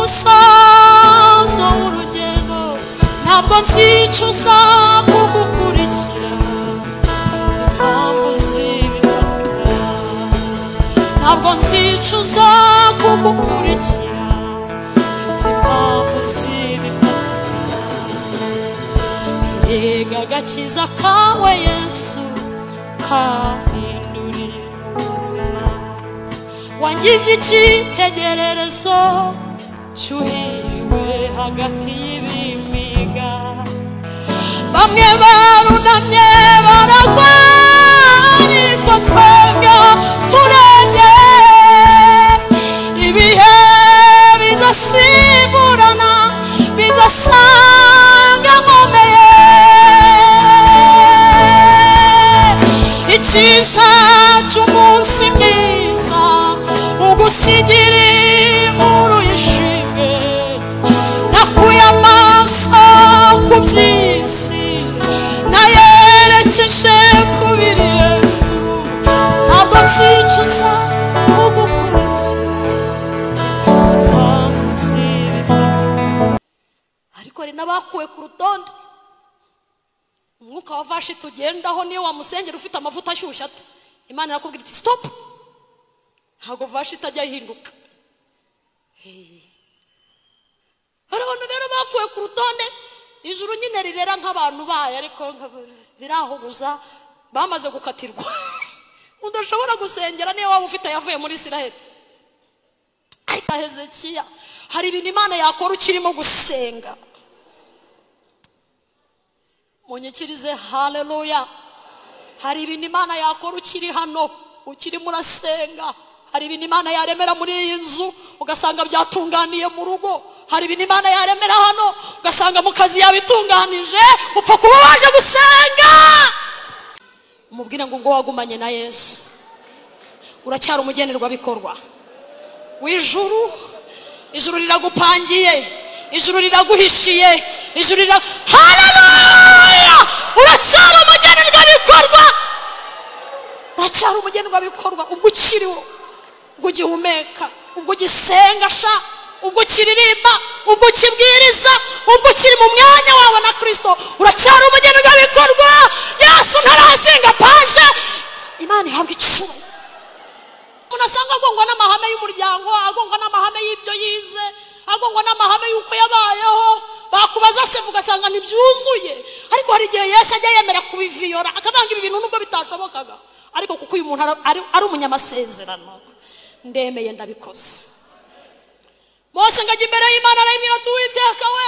musozo w'urugendo, ntabwo nzicuza kugukurikira. Impamvu zibifatika, ntabwo nzicuza kugukurikira. Impamvu zibifatika. Mbega agakiza kawe Yesu kampinduriye ubuzima, wangize icyitegererezo cyuhiriwe hagati y'ibimiga. Bamwe barunamye baragwa, ariko twebwe turemye. Ibihe bizasimburana, bizasanga nkomeye. Icyiza cy'umunsi mwiza ugusigira inkuru y'ishimwe. Nakuye amaso ku by'isi, nayerekeje ku biri hejuru. Ntabwo nzicuza kugukurikira. Impamvu zibifatika. Ariko hari n'abakuwe ku rutonde. Umwuka wa Vashi tugendaho, niyo wamusengera ufite amavuta ashyushye ate, Imana irakubwira iti stop. Ntabwo Vashi itajya ihinduka. Hari abantu rero bakuwe ku rutonde. Ijuru nyine rirera nk'abantu bayo, ariko birahuguza, bamaze gukatirwa. Udashobora gusengera niyo waba ufite yavuye muri Isiraheli. Ariko Hezekiya, hari ibintu Imana yakora ukirimo gusenga. Munyikirize haleluya. Hari ibintu Imana yakora ukiri hano, ukirimo urasenga. Hari ibintu Imana yaremera muri iyi nzu ugasanga byatunganiye mu rugo. Hari ibintu Imana yaremera hano ugasanga mu kazi yabitunganije, upfa kuba waje gusenga. Umubwire ngo ubwo wagumanye na Yesu uracyari umugenerwabikorwa w'ijuru. Ijuru riragupangiye, ijuru riraguhishiye, ijuru rira haleluya. Uracyari umugenerwabikorwa, uracyari umugenerwabikorwa ubwo ukiriho, ubwo ugihumeka, ubwo ugisenga sha, ubwo ukiririmba, ubwo ukibwiriza, ubwo ukiri mu mwanya wawe na Kristo, uracyari umugenerwabikorwa. Yesu ntarazinga paje. Imana ihabwa icyubahiro. Umuntu asanga agongwa n'amahame y'umuryango, agongwa n'amahame y'ibyo yize, agongwa n'amahame y'uko yabayeho. Bakubaza se ugasanga ntibyuzuye. Ariko hari igihe Yesu ajya yemera kubiviyora, akabanga ibi bintu nubwo bitashobokaga, ariko kuko uyu muntu ari umunyamasezerano, ndemeye ndabikoze. Mose ngajya imbere y'Imana arayibwira ati Uwiteka we,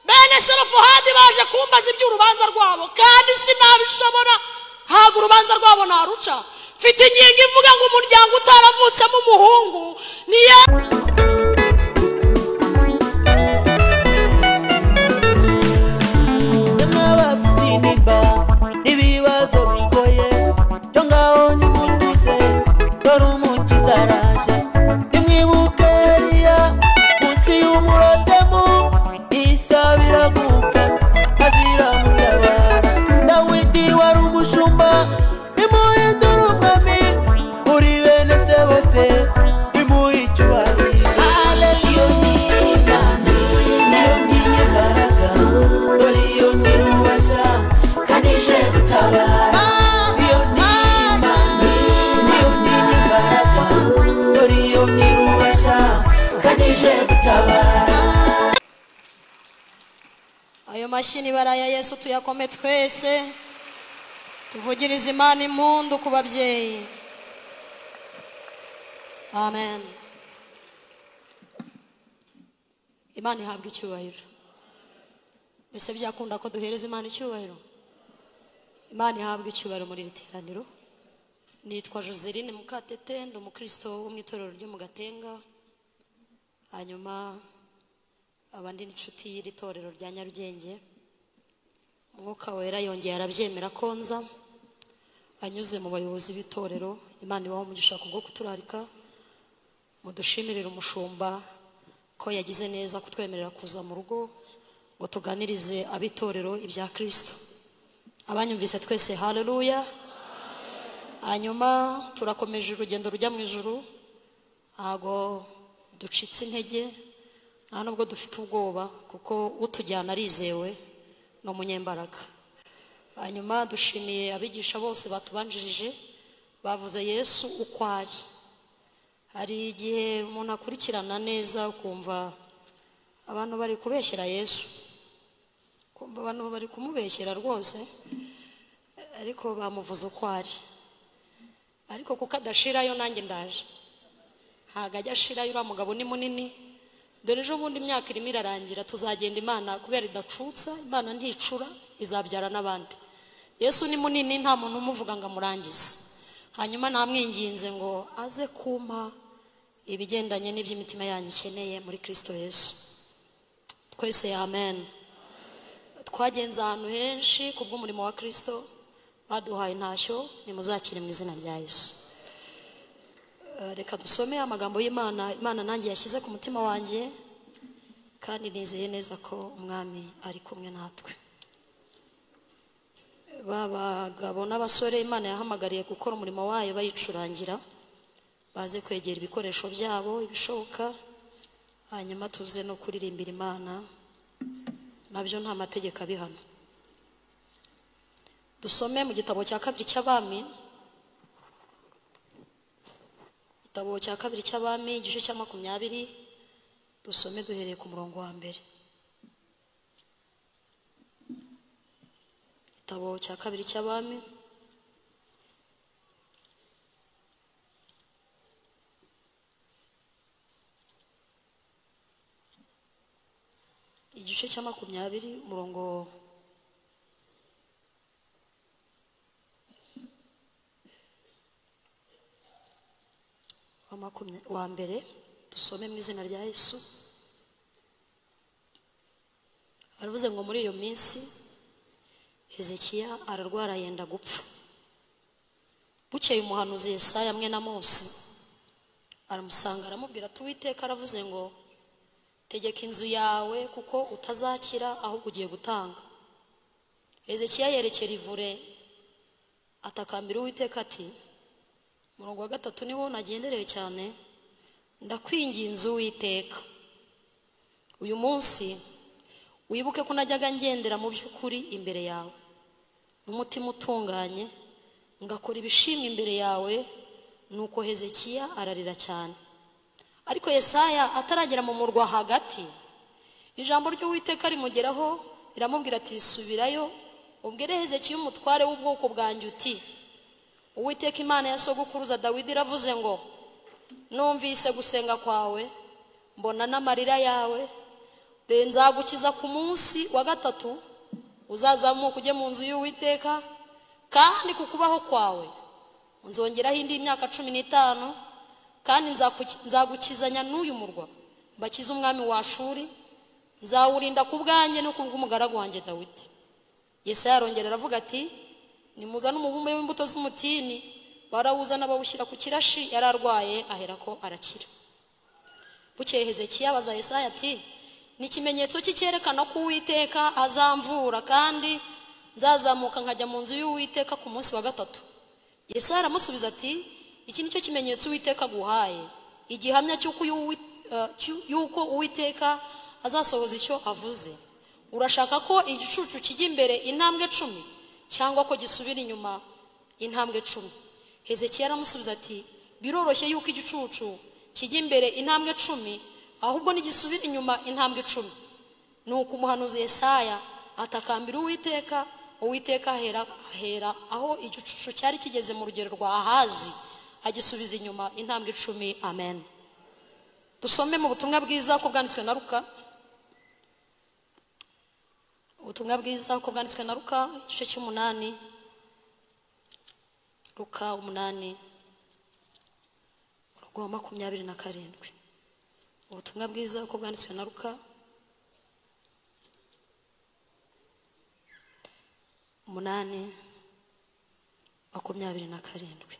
bene Selofuhadi baje kumbaza iby'urubanza rwabo, kandi sinabishobora. Ntabwo urubanza rwabo naruca. Mfite ingingo ivuga ngo umuryango utaravutsemo umuhungu niye. Ibibazo bigoye cyo ngaho nimurwize, dore umukiza araje. Nimwibuke Eliya munsi y'umurotemu, isabira gupfa azira mutabara. Dawidi wari umushumba, nimuhindure umwami, muri bene se bose nimuhe icyubahiro. Iyo ni Imana, niyo ni imbaraga, dore iyo ni rubasha kandi ije gutabara. Iyo ni Imana, niyo ni imbaraga, dore iyo ni rubasha kandi ije gutabara. Ayo mashini baraya Yesu tuyakome twese, tuvugirize Imana impundu ku babyeyi. Amen. Imana ihabwa icyubahiro. Mbese byakunda ko duhereza Imana icyubahiro? Imana ihabwa icyubahiro muri iri teraniro. Nitwa Joseline Mukatete, ndi umukristo wo mu itorero ryo mu Gatenga. Hanyuma abandi n'inshuti y'iri torero rya Nyarugenge. Umwuka wera yongeye arabyemera ko nza anyuze mu bayobozi b'itorero. Imana ibahe umugisha kubwo kuturarika. Mudushimirire umushumba ko yagize neza kutwemerera kuza mu rugo ngo tuganirize abitorero ibya Kristo. Abanyumvise twese haleluya. Hanyuma turakomeje urugendo rujya mu ijuru, ntago ducitse intege, Nta nubwo dufite ubwoba kuko utujyana arizewe ni umunyembaraga. Hanyuma dushimiye abigisha bose batubanjirije bavuze Yesu uko ari. Hari igihe umuntu akurikirana neza ukumva abantu bari kubeshyera Yesu, kumva abantu bari kumubeshyera rwose, ariko bamuvuze uko ari. Ariko kuko adashirayo nanjye ndaje. Ntago ajya ashirayo, uriya mugabo ni munini. Dore ejo bundi imyaka irimo irarangira, tuzagenda Imana kubera idacutsa, Imana nticura, izabyara n'abandi. Yesu ni munini, nta muntu umuvuga ngo amurangize. Hanyuma namwinginze ngo aze kumpa ibigendanye n'iby'imitima yanyu ikeneye muri Kristo Yesu. Twese amen. Twagenze ahantu henshi kubw'umurimo wa Kristo, baduhaye intashyo, nimuzakire mu izina rya Yesu. Reka dusome amagambo y'Imana, Imana nanjye yashyize ku mutima wanjye, kandi nizeye neza ko Umwami ari kumwe natwe. Babagabo n'abasore Imana yahamagariye gukora umurimo wayo bayicurangira, baze kwegera ibikoresho byabo ibishoboka, hanyuma tuze no kuririmbira Imana, nabyo nta mategeko abihana. Dusome mu gitabo cya kabiri cy'Abami, igitabo cya kabiri cy'Abami igice cya 20, dusome duhereye ku murongo wa mbere. Igitabo cya kabiri cy'Abami igice cya 20 umurongo wa mbere, dusome mu izina rya Yesu. Aravuze ngo muri iyo minsi Hezekiya ararwara yenda gupfa. Bukeye umuhanuzi Yesaya mwene Amosi aramusanga aramubwira ati Uwiteka aravuze ngo tegeka inzu yawe kuko utazakira ahubwo ugiye gutanga. Hezekiya yerekera ivure atakambira Uwiteka ati, umurongo wa 3 niwo nagendereye cyane, ndakwinginze Uwiteka, uyu munsi wibuke ko najyaga ngendera mu by'ukuri imbere yawe n'umutima utunganye, ngakora ibishimwa imbere yawe. Nuko Hezekiya ararira cyane. Ariko Yesaya ataragera mu murwa hagati, ijambo ry'Uwiteka rimugeraho riramubwira ati subirayo ubwire Hezekiya umutware w'ubwoko bwanjye uti Uwiteka Imana ya sogokuruza Dawidi iravuze ngo numvise gusenga kwawe, mbona n'amarira yawe, nzagukiza ku munsi wa 3 uzazamuka ujye mu nzu y'Uwiteka, kandi ku kubaho kwawe nzongeraho indi myaka 15, kandi nzagukizanya n'uyu murwa mbakize umwami wa Ashuri, nzawurinda ku bwanjye no ku bw'umugaragu wanjye Dawidi. Yesaya arongera aravuga ati nimuzane umubumbe w'imbuto z'umutini. Barawuzana bawushyira ku kirashi yari arwaye, aherako arakira. Bukeye Hezekiya abaza Yesaya ati ni ikimenyetso cy'icyerekana ko Uwiteka azamvura kandi nzazamuka nkajya mu nzu y'Uwiteka ku munsi wa 3. Yesaya aramusubiza ati iki nicyo kimenyetso Uwiteka aguhaye, igihamya cy'uko Uwiteka azasohoza icyo avuze. Urashaka ko igicucu kijya imbere intambwe 10 cyangwa ko gisubira inyuma intambwe 10? Hezekiya aramusubiza ati biroroshye yuko igicucu kijya imbere intambwe 10 ahubwo nigisubira inyuma intambwe 10. Nuko umuhanuzi Yesaya atakambira Uwiteka, Uwiteka ahera aho igicucu cyari kigeze mu rugero rwa Ahazi, agisubiza inyuma intambwe 10. Amen. Dusome mu butumwa bwiza ko bwanditswe na Luka. Ubutumwa bwiza ko bwanditswe na Luka igice cy'umunani, Luka 8 umurongo wa 27. Ubutumwa bwiza ko bwanditswe na Luka 8 27.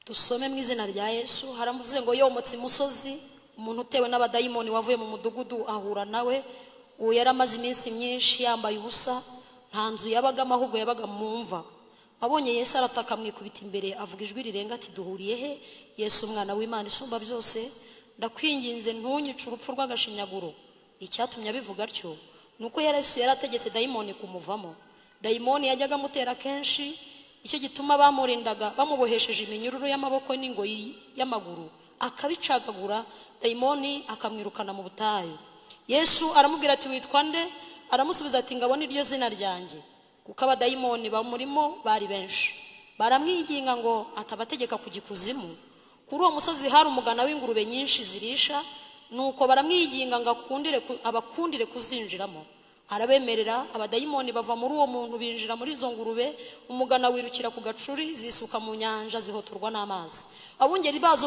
Dusome mu izina rya Yesu. Haramuvuze ngo yomotse imusozi, umuntu utewe n'abadayimoni wavuye mu mudugudu ahura nawe. Uwo yari amaze iminsi myinshi yambaye ubusa, nta nzu yabagamo ahubwo yabaga mu mva. Abonye Yesu arataka amwikubita imbere, avuga ijwi rirenga ati duhuriye he Yesu umwana w'Imana isumba byose? Ndakwinginze ntunyice urupfu rw'agashinyaguro. Icyatumye abivuga atyo nuko Yesu yarategetse dayimoni kumuvamo. Dayimoni yajyaga amutera kenshi, icyo gituma bamurindaga bamubohesheje iminyururu y'amaboko n'ingoyi y'amaguru, akabicagagura, dayimoni akamwirukana mu butayu. Yesu aramubwira ati witwa nde? Aramusubiza ati ngabo niryo zina ryanjye, kuko abadayimoni bamurimo bari benshi. Baramwinginga ngo atabategeka kujya ikuzimu. Kuri uwo musozi hari umugana w'ingurube nyinshi zirisha, nuko baramwinginga ngo abakundire kuzinjiramo. Arabemerera. Abadayimoni bava muri uwo muntu binjira muri izo ngurube, umugana wirukira ku gacuri, zisuka mu nyanja, zihotorwa n'amazi. Abungeri bazo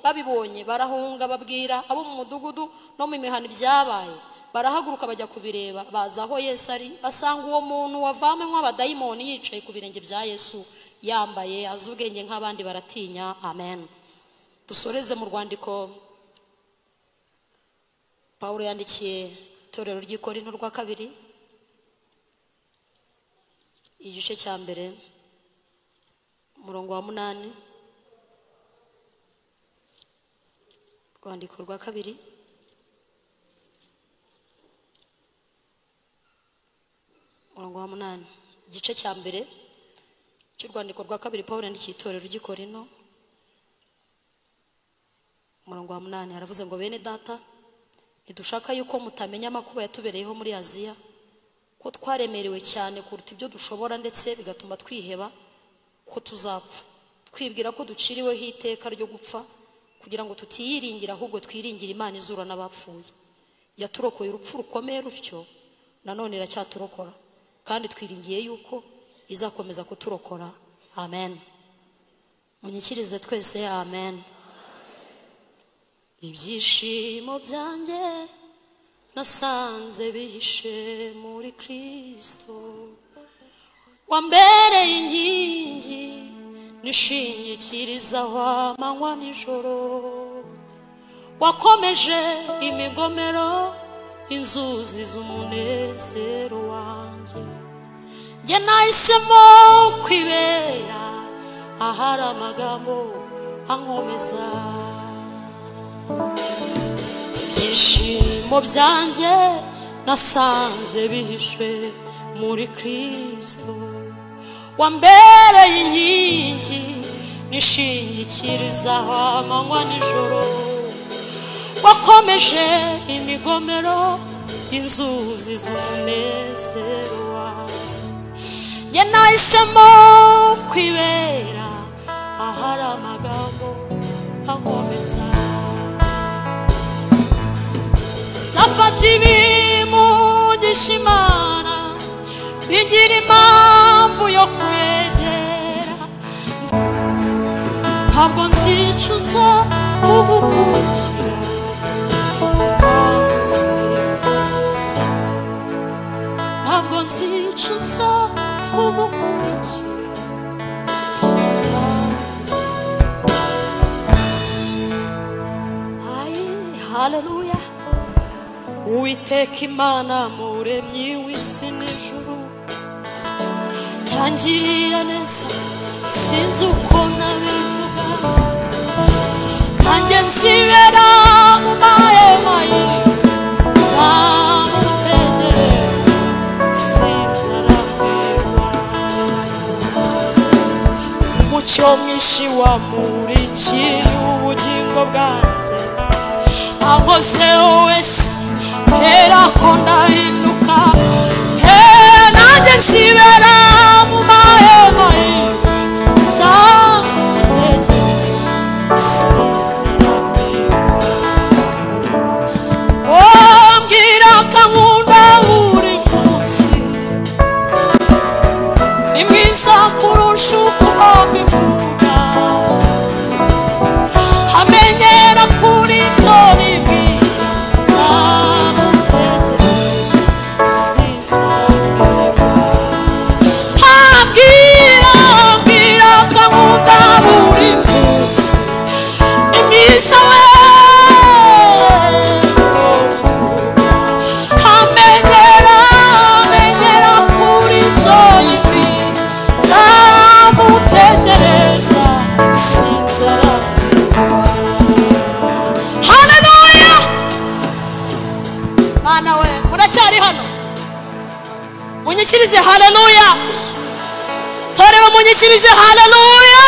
babibonye barahunga, babwira abo mu mudugudu no mu mihana ibyabaye. Barahaguruka bajya kubireba, baza aho Yesu ari, basanga uwo muntu wavanywe abadayimoni yicaye ku birenge bya Yesu, yambaye, azi ubwenge nk'abandi, baratinya. Amen. Dusoreze mu rwandiko Pawulo yandikiye itorero ry'i Korinto rwa kabiri, igice cya mbere, umurongo wa 8. Rwandiko rwa kabiri, umurongo wa 8, igice cya mbere cy'urwandiko rwa kabiri Pawulo yandikiye itorero ry'i Korinto, umurongo wa 8, aravuze ngo bene data, ntidushaka yuko mutamenya amakuba yatubereyeho muri Aziya, ko twaremerewe cyane kuruta ibyo dushobora, ndetse bigatuma twiheba ko tuzapfa. Twibwira ko duciriweho iteka ryo gupfa, kugira ngo tutiyiringira ahubwo twiringire Imana izura n'abapfuye. Yaturokoye urupfu rukomeye rutyo, nanone iracyaturokora, kandi twiringiye yuko izakomeza kuturokora. Amen. Munyikirize twese amen. Ibyishimo byanjye nasanze bihishe muri Kristo, wambereye inkingi nishingikirizaho amanywa nijoro, wakomeje imigomero inzuzi z'umunezero wanjye. Njye nahisemo kwibera ahari amagambo ankomeza. Ibyishimo byanjye nasanze bihishwe muri Kristo, wambereye inkingi nishingikirizaho amanywa nijoro, wakomeje imigomero inzuzi z'umunezero wanjye. Njye nahisemo kwibera ahari amagambo ankomeza. Nzafata ibimugisha Imana, bigira impamvu yo kwegera, ntabwo nzicuza kugukurikira, ntabwo nzicuza kugukurikira. Ay, haleluya. Uwiteka Imana muremyi w'isi n'ijuru, yangiriye neza sinzi uko nabivuga, nanjye nzibera mu mahema ye, nzamutegereza sinzarambirwa. Umucyo mwinshi wamurikiye ubugingo bwanjye, ankozeho wese hera ko ndahinduka, nanjye nzibera mu mahema ye, nzamutegereza sinzarambirwa. Oh, mbwira ko ankunda buri munsi, ni mwiza kurusha uko mbivuga, amenyera kuri ibyo nibwira, nzamutegereza sinzarambirwa. Ambwira, ambwira ko ankunda buri munsi, ni mwiza we, amenyera, amenyera kuri ibyo nibwira, Munyikirize haleluya. Torero munyikirize haleluya.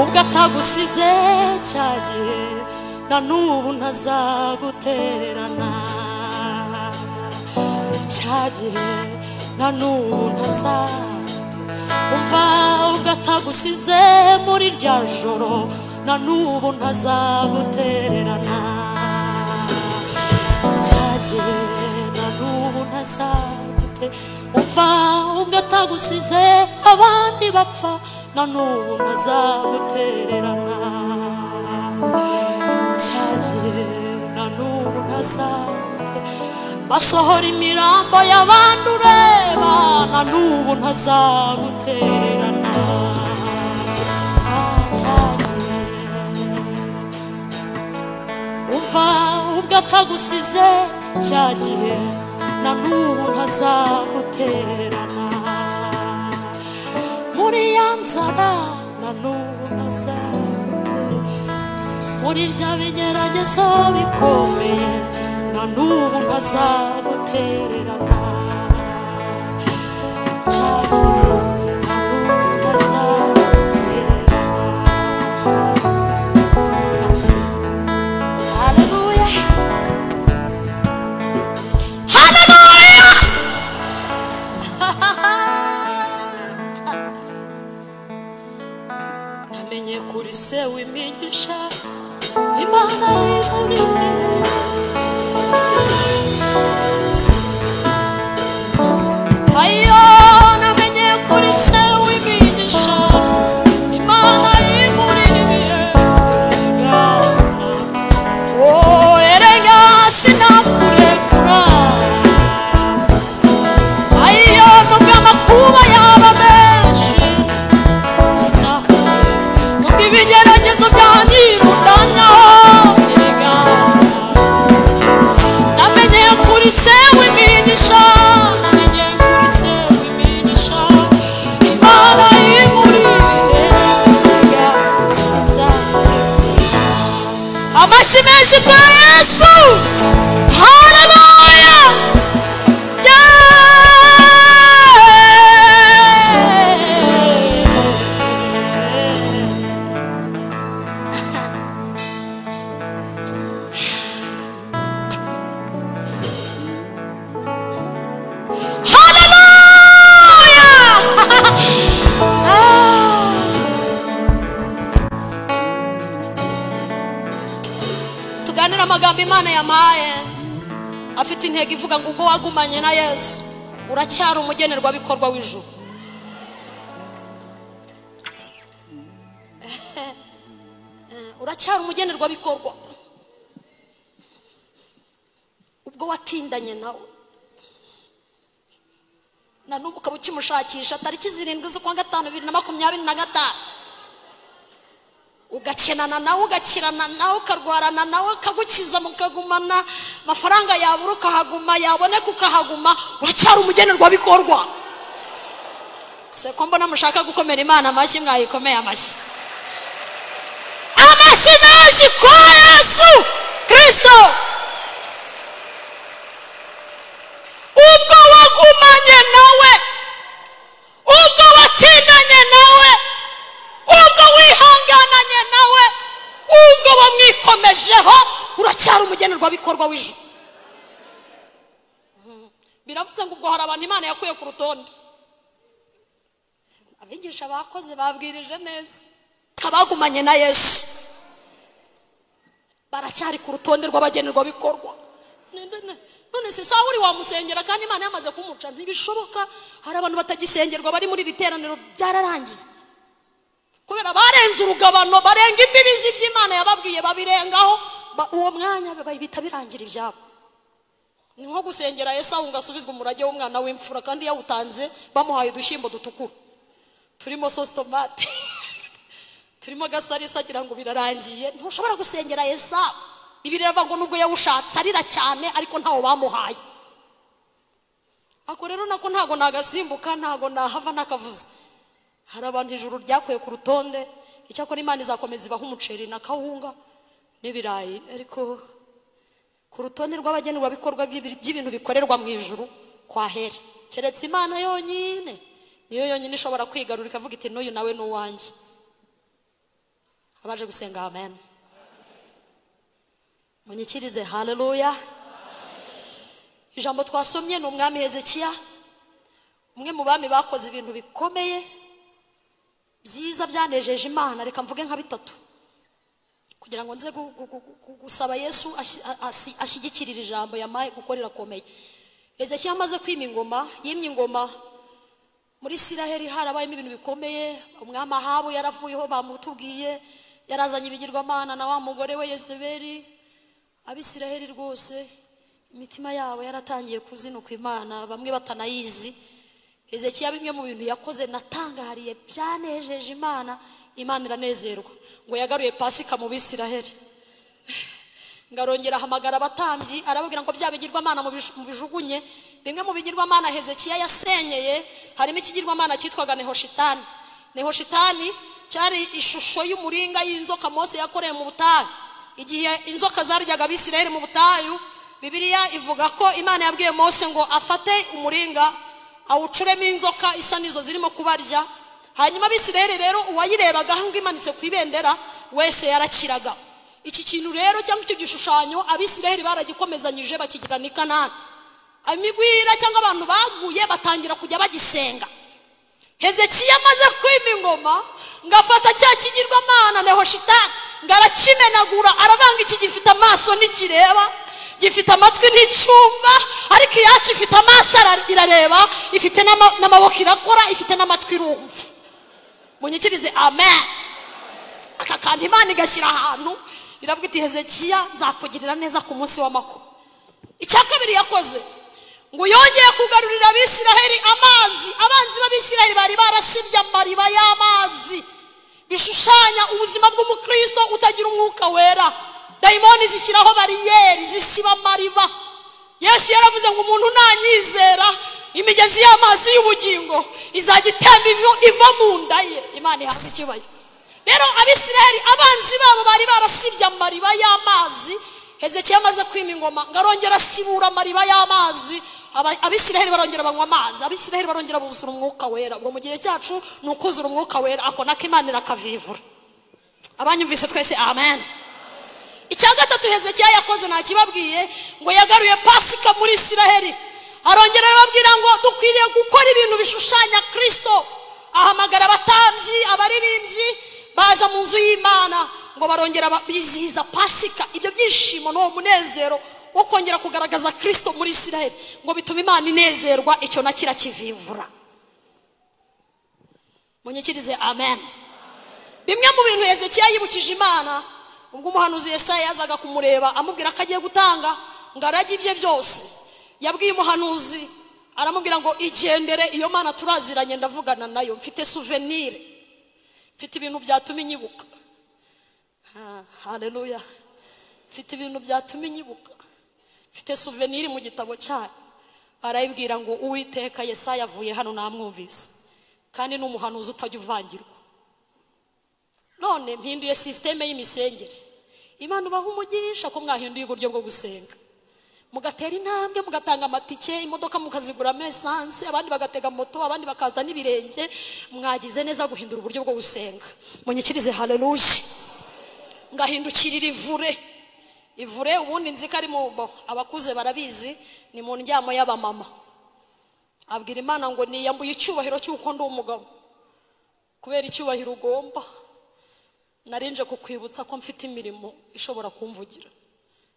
Ubwo atagusize cya gihe na n'ubu ntazagutererana. Cya gihe na n'ubu umva ubwo atagusize muri rya joro na n'ubu ntazagutererana. Cya gihe na n'ubu umva ubwo atagusize abandi bapfa na n'ubu ntazagutererana. Cya gihe na n'ubu basohora imirambo y'abandi ureba na n'ubu ntazagutererana. Cya gihe umva ubwo atagusize cya gihe na n'ubu ntazagutererana. Muri ya nzara na n'ubu ntazagutererana. Muri bya bigeragezo bikomeye na n'ubu ntazagutererana. Cya gihe na n'ubu ntazagutererana. Haleluya. Haleluya. Namenye kuri se w'imigisha Imana ihuriye. Ayo namenye kuri se w'imigisha Imana ihuriye. Oh erega sinakurekura. Ayo nubwo amakuba yaba menshi sinakurekura. Nubwo ibigeragezo byanyirundanya erega namenye kuri se w'imigisha. Namenye kuri se w'imigisha Imana imuriye. Amashyi menshi kwa Yesu. Haleluya. Haleluya. Tuganira amagambo Imana yampaye afite intego ivuga ngo ubwo wagumanye na Yesu uracyari umugenerwabikorwa w'ijuru. Uracyari umugenerwabikorwa ubwo watindanye nawe na n'ubu ukaba ukimushakisha. Tariki 7 z'ukwa 5 2025 ugakenana nawe, ugakirana nawe, ukarwarana nawe, ukagukiza mukagumana, amafaranga yabura ukahaguma, yaboneka ukahaguma, uracyari umugenerwabikorwa. Se ko mbona mushaka gukomera Imana amashyi, mwayikomeye amashyi. Amashyi menshi kwa Yesu Kristo. Ubwo wagumanye nawe, ubwo watindanye nawe, ubwo wihangananye nawe, ubwo wamwikomejeho, uracyari umugenerwabikorwa w'ijuru. Biravuze ngo ubwo hari abantu Imana yakuye ku rutonde. Abigisha bakoze babwirije neza abagumanye na Yesu baracyari ku rutonde rw'abagenerwabikorwa. None se Sawuli wamusengera kandi Imana yamaze kumuca? Ntibishoboka. Hari abantu batagisengerwa bari muri iri teraniro, byararangiye kubera barenze urugabano, barenga imbibi z'iby'Imana yababwiye, babirengaho. Uwo mwanya bita birangira ibyabo. Ni nko gusengera Esawu ngo asubizwe umurage w'umwana w'imfura kandi yawutanze bamuhaye udushyimbo dutukura turimo sauce tomate turimo gasarisa agira ngo birarangiye. Ntushobora gusengera Esawu. Bibiliya iravuga ngo nubwo yawushatse arira cyane ariko ntawo bamuhaye. Ako rero nako ntago nagasimbuka, ntago nahava nakavuze. Hari abantu ijuru ryakuye ku rutonde. Icyakora Imana izakomeza ibaha umuceri na kawunga n'ibirayi, ariko ku rutonde rw'abagenerwabikorwa by'ibintu bikorerwa mu ijuru, Kwa heri. Keretse Imana yonyine niyo yonyine ishobora kwigarura ikavuga iti n'uyu nawe n'uwanjye. Abaje gusenga amen. Munyikirize haleluya. Ijambo twasomye ni umwami Hezekiya, umwe mu bami bakoze ibintu bikomeye byiza byanejeje Imana. Reka mvuge nka bitatu kugira ngo nze gusaba Yesu ashyigikirira ijambo yamaye kuko rirakomeye. Hezekiya amaze kwima ingoma, yimye ingoma muri Isiraheli harabayemo ibintu bikomeye. Umwami Ahabu yaravuyeho bamutubwiye, yarazanye ibigirwamana na wa mugore we Yezebeli. Abisiraheli rwose imitima yabo yaratangiye kuzinuka Imana, bamwe batanayizi. Hezekiya bimwe mu bintu yakoze natangariye byanejeje Imana, Imana iranezerwa. Ngo yagaruye Pasika mu Bisiraheli. Ngarongera ahamagara abatambyi arababwira ngo bya bigirwamana mubijugunye. Bimwe mu bigirwamana Hezekiya yasenyeye harimo ikigirwamana cyitwaga Nehoshitani. Nehoshitani cyari ishusho y'umuringa y'inzoka Mose yakoreye mu butayu. Igihe inzoka zaryaga Abisiraheli mu butayu, Bibiliya ivuga ko Imana yabwiye Mose ngo afate umuringa awucuremo inzoka isa nizo zirimo kubarya. Hanyuma Abisiraheli rero uwayirebaga ngo imanitse ku ibendera wese yarakiraga. Iki kintu rero cyangwa icyo gishushanyo Abisiraheli baragikomezanyije bakigira ni Kanani. Amigwira cyangwa abantu baguye batangira kujya bagisenga. Hezekiya amaze kwima ingoma ngafata cya kigirwamana Nehoshitani ngarakimenagura, arabanga iki gifite amaso ntikireba, gifite amatwi nticyumva, ariko iyacu ifite amaso irareba, ifite n'amaboko irakora, ifite n'amatwi irumva. Munyikirize amen. Aka kantu Imana igashyira ahantu iravuga iti Hezekiya nzakugirira neza ku munsi w'amakuba. Icya kabiri yakoze ngo yongeye kugarurira Abisiraheli amazi. Abanzi b'Abisiraheli bari barasibye amariba y'amazi, bishushanya ubuzima bw'umukristo utagira umwuka wera. Dayimoni zishyiraho bariyeri zisiba amariba. Yesu yaravuze ngo umuntu nanyizera imigezi y'amazi y'ubugingo izajya itemba iva mu nda ye. Imana ihabwe icyubahiro. Rero Abisiraheli abanzi babo bari barasibye amariba y'amazi. Hezekiya amaze kwima ingoma ngarongera asibura amariba y'amazi. Abisiraheli barongera banywa amazi, Abisiraheli barongera buzura umwuka wera. Ubwo mu gihe cyacu ni ukuzura umwuka wera, ako nako Imana irakavivura. Abanyumvise twese amen. Icya gatatu Hezekiya yakoze ntakibabwiye, ngo yagaruye Pasika muri Isiraheli. Arongera arababwira ngo dukwiriye gukora ibintu bishushanya Kristo. Ahamagara abatambyi, abaririmbyi baza mu nzu y'Imana ngo barongera bizihiza Pasika. Ibyo byishimo n'uwo munezero wo kongera kugaragaza Kristo muri Isiraheli ngo bituma Imana inezerwa, icyo nakira kivivura. Munyikirize amen. Bimwe mu bintu Hezekiya yibukije Imana ubwo umuhanuzi Yesaya yazaga kumureba amubwira ko agiye gutanga ngo arage ibye byose, yabwiye umuhanuzi aramubwira ngo igendere, iyo Mana turaziranye ndavugana nayo, mfite souvenir, mfite ibintu byatuma inyibuka. Haleluya. Mfite ibintu byatuma inyibuka, mfite souvenir mu gitabo cyayo. Arayibwira ngo Uwiteka Yesaya avuye hano namwumvise, kandi ni umuhanuzi utajya uvangirwa. None mpinduye systeme y'imisengere. Imana ubaha umugisha ko mwahinduye uburyo bwo gusenga, mugatera intambwe, mugatanga amatike, imodoka mukazigura essence, abandi bagatega moto, abandi bakaza n'ibirenge. Mwagize neza guhindura uburyo bwo gusenga. Munyikirize haleluya. Ngahindukirira ivure. Ivure ubundi nzi ko ari mu abakuze barabizi, ni mu ndyamo y'abamama. Abwira Imana ngo niyambuye icyubahiro cy'uko ndi umugabo, kubera icyubahiro ugomba narinje kukwibutsa ko mfite imirimo ishobora kumvugira.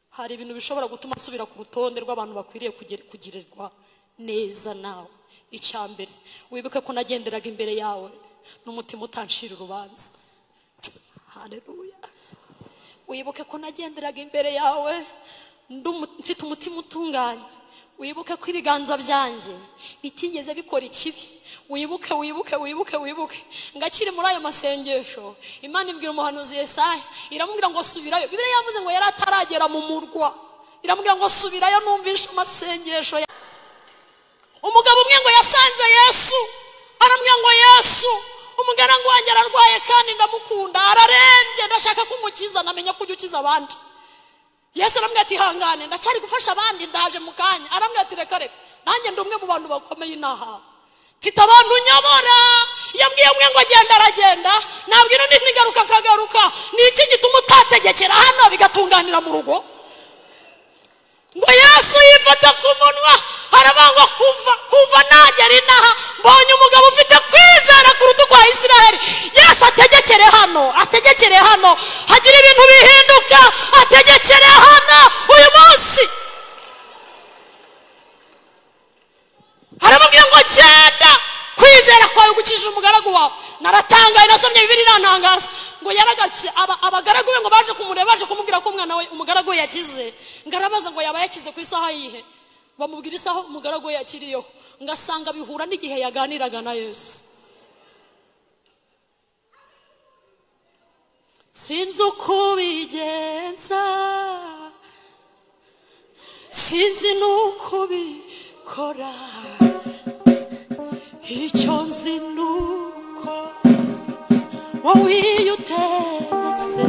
Hari ibintu bishobora gutuma nsubira ku rutonde rw'abantu bakwiriye kugirirwa neza nawe. Icya mbere, wibuke ko nagenderaga imbere yawe n'umutima utanshira urubanza. Haleluya. Wibuke ko nagenderaga imbere yawe mfite umutima utunganye. Wibuke ko ibiganza byanjye bitigeze bikora ikibi. Wibuke, wibuke, wibuke, wibuke. Ngakiri muri ayo masengesho, Imana ibwira umuhanuzi Yesaya iramubwira ngo subirayo. Bibiliya yavuze ngo yari ataragera mu murwa, iramubwira ngo subirayo numvishe amasengesho. Umugabo umwe ngo yasanze Yesu, aramubwira ngo Yesu, umugaragu wanjye ararwaye kandi ndamukunda, ararembye, ndashaka kumukiza, namenya ko ujya ukiza abandi. Yesu aramubwira ati hangane ndacyari gufasha abandi ndaje mu kanya. Aramubwira ati reka reka nanjye ndi umwe mu bantu bakomeye inaha, mfite abantu nyobora. Yambwiye umwe ngo agenda aragenda, nabwira undi ntigaruka akagaruka. Ni iki gituma utategekera hano bigatunganira mu rugo? Ngo Yesu yifata ku munwa arabangwa kuva nagera inaha mbonye umugabo ufite kwizera kuruta ukwa Isiraheli. Yesu ategekere hano, ategekere hano, hagira ibintu bihinduka, ategekere hano uyu munsi. Aramubwira ngo genda, kwizera kwawe gukijije umugaragu wawe. Naratangaye, nasomye Bibiliya irantangaza ngo yaragatse abagaragu be ngo baje kumureba, baje kumubwira ko umwana we umugaragu we yakize. Ngarabaza ngo yaba yakize ku isaha yihe? Bamubwira isaha umugaragu we yakiriyeho. Ngasanga bihura n'igihe yaganiraga na Yesu. Sinzi uko ubigenza, sinzi n'uko ubikora, icyo nzi nuko wowe iyo utegetse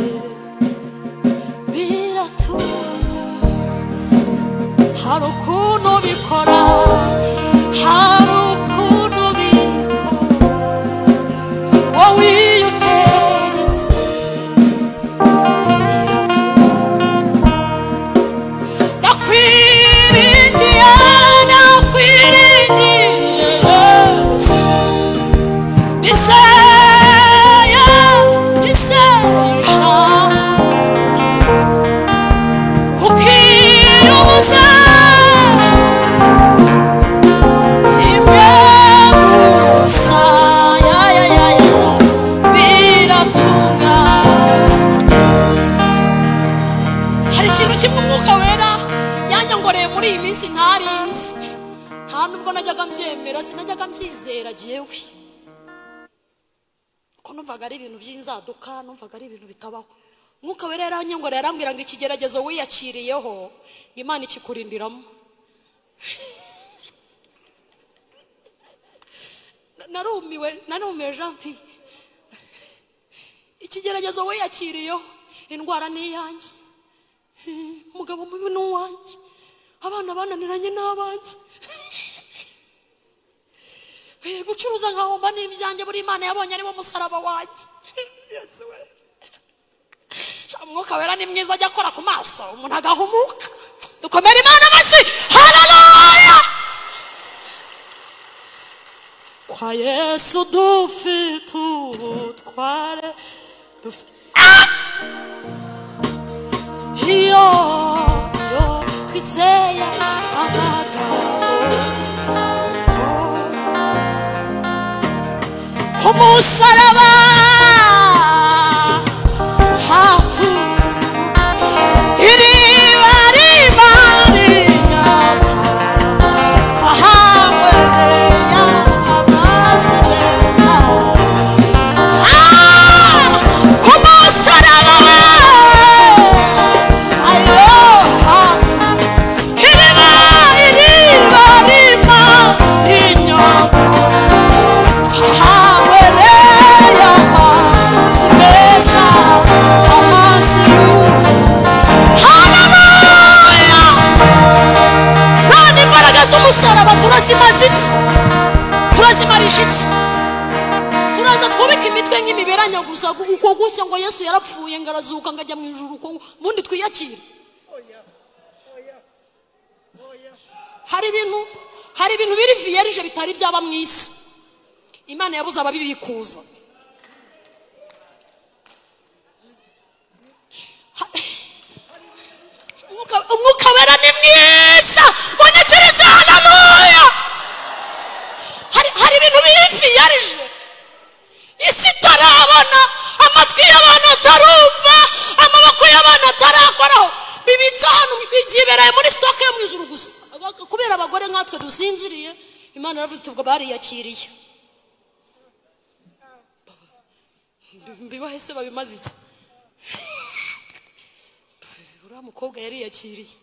biratunga. Hari ukuntu ubikora, hari ukuntu ubikora, wowe iyo utegetse biratunga. Nakwiringiye, nakwiringiye Nisaya, nisesha kukiyoboza imwe gusa, ya ya ya ya biratunga. Hari ikintu kimwe Umwuka Wera yanyongoreye muri iyi minsi ntarinzi, nta nubwo najyaga mbyemera, sinajyaga mbyizera jyewe, ko numvaga ari ibintu by'inzaduka, numvaga ari ibintu bitabaho. Umwuka Wera yaranyongoreye arambwira ngo ikigeragezo wiyakiriyeho Imana ikikurindiramo. Narumiwe, narumiwe Jean Pierre. Ikigeragezo wiyakiriyeho, indwara ni iyanjye, umugabo mubi ni uwanjye, abana bananiranye n'abanjye, gucuruza nkahomba n'ibyanjye, buri Imana yabonye ari wo musaraba wanjye. Yesu we, Umwuka Wera ni mwiza, ajya akora ku maso umuntu agahumuka. Dukomere Imana amashyi, haleluya. Kwa Yesu dufite ubutware, iyo twizeye amagambo ku musaraba hatu iriba riba rinyata twahawe amazi meza. Ku musaraba ayo hatu iriba iriba riba rinyata z'umusaraba turazimaza iki? Turazimarisha iki? Turaza twubika imitwe nk'imiberanya gusa uko gusa ngo Yesu yarapfuye ngo arazuka ngo ajya mu ijuru, uko ubundi twiyakire. Hari ibintu biri vierge bitari byaba mu isi, Imana yabuze ababibikuza. Umwuka Wera ni mwiza, munyikirize haleluya. Hari ibintu biri vierge isi itarabona, amatwi y'abantu atarumva, amaboko y'abantu atarakoraho, bibitse ahantu byibereye muri stock yo mu ijuru gusa. Kubera abagore nkatwe dusinziriye, Imana yaravuze iti ubwo bariyakiriye. Mbibahe se babimaze iki? Uriya mukobwa yariyakiriye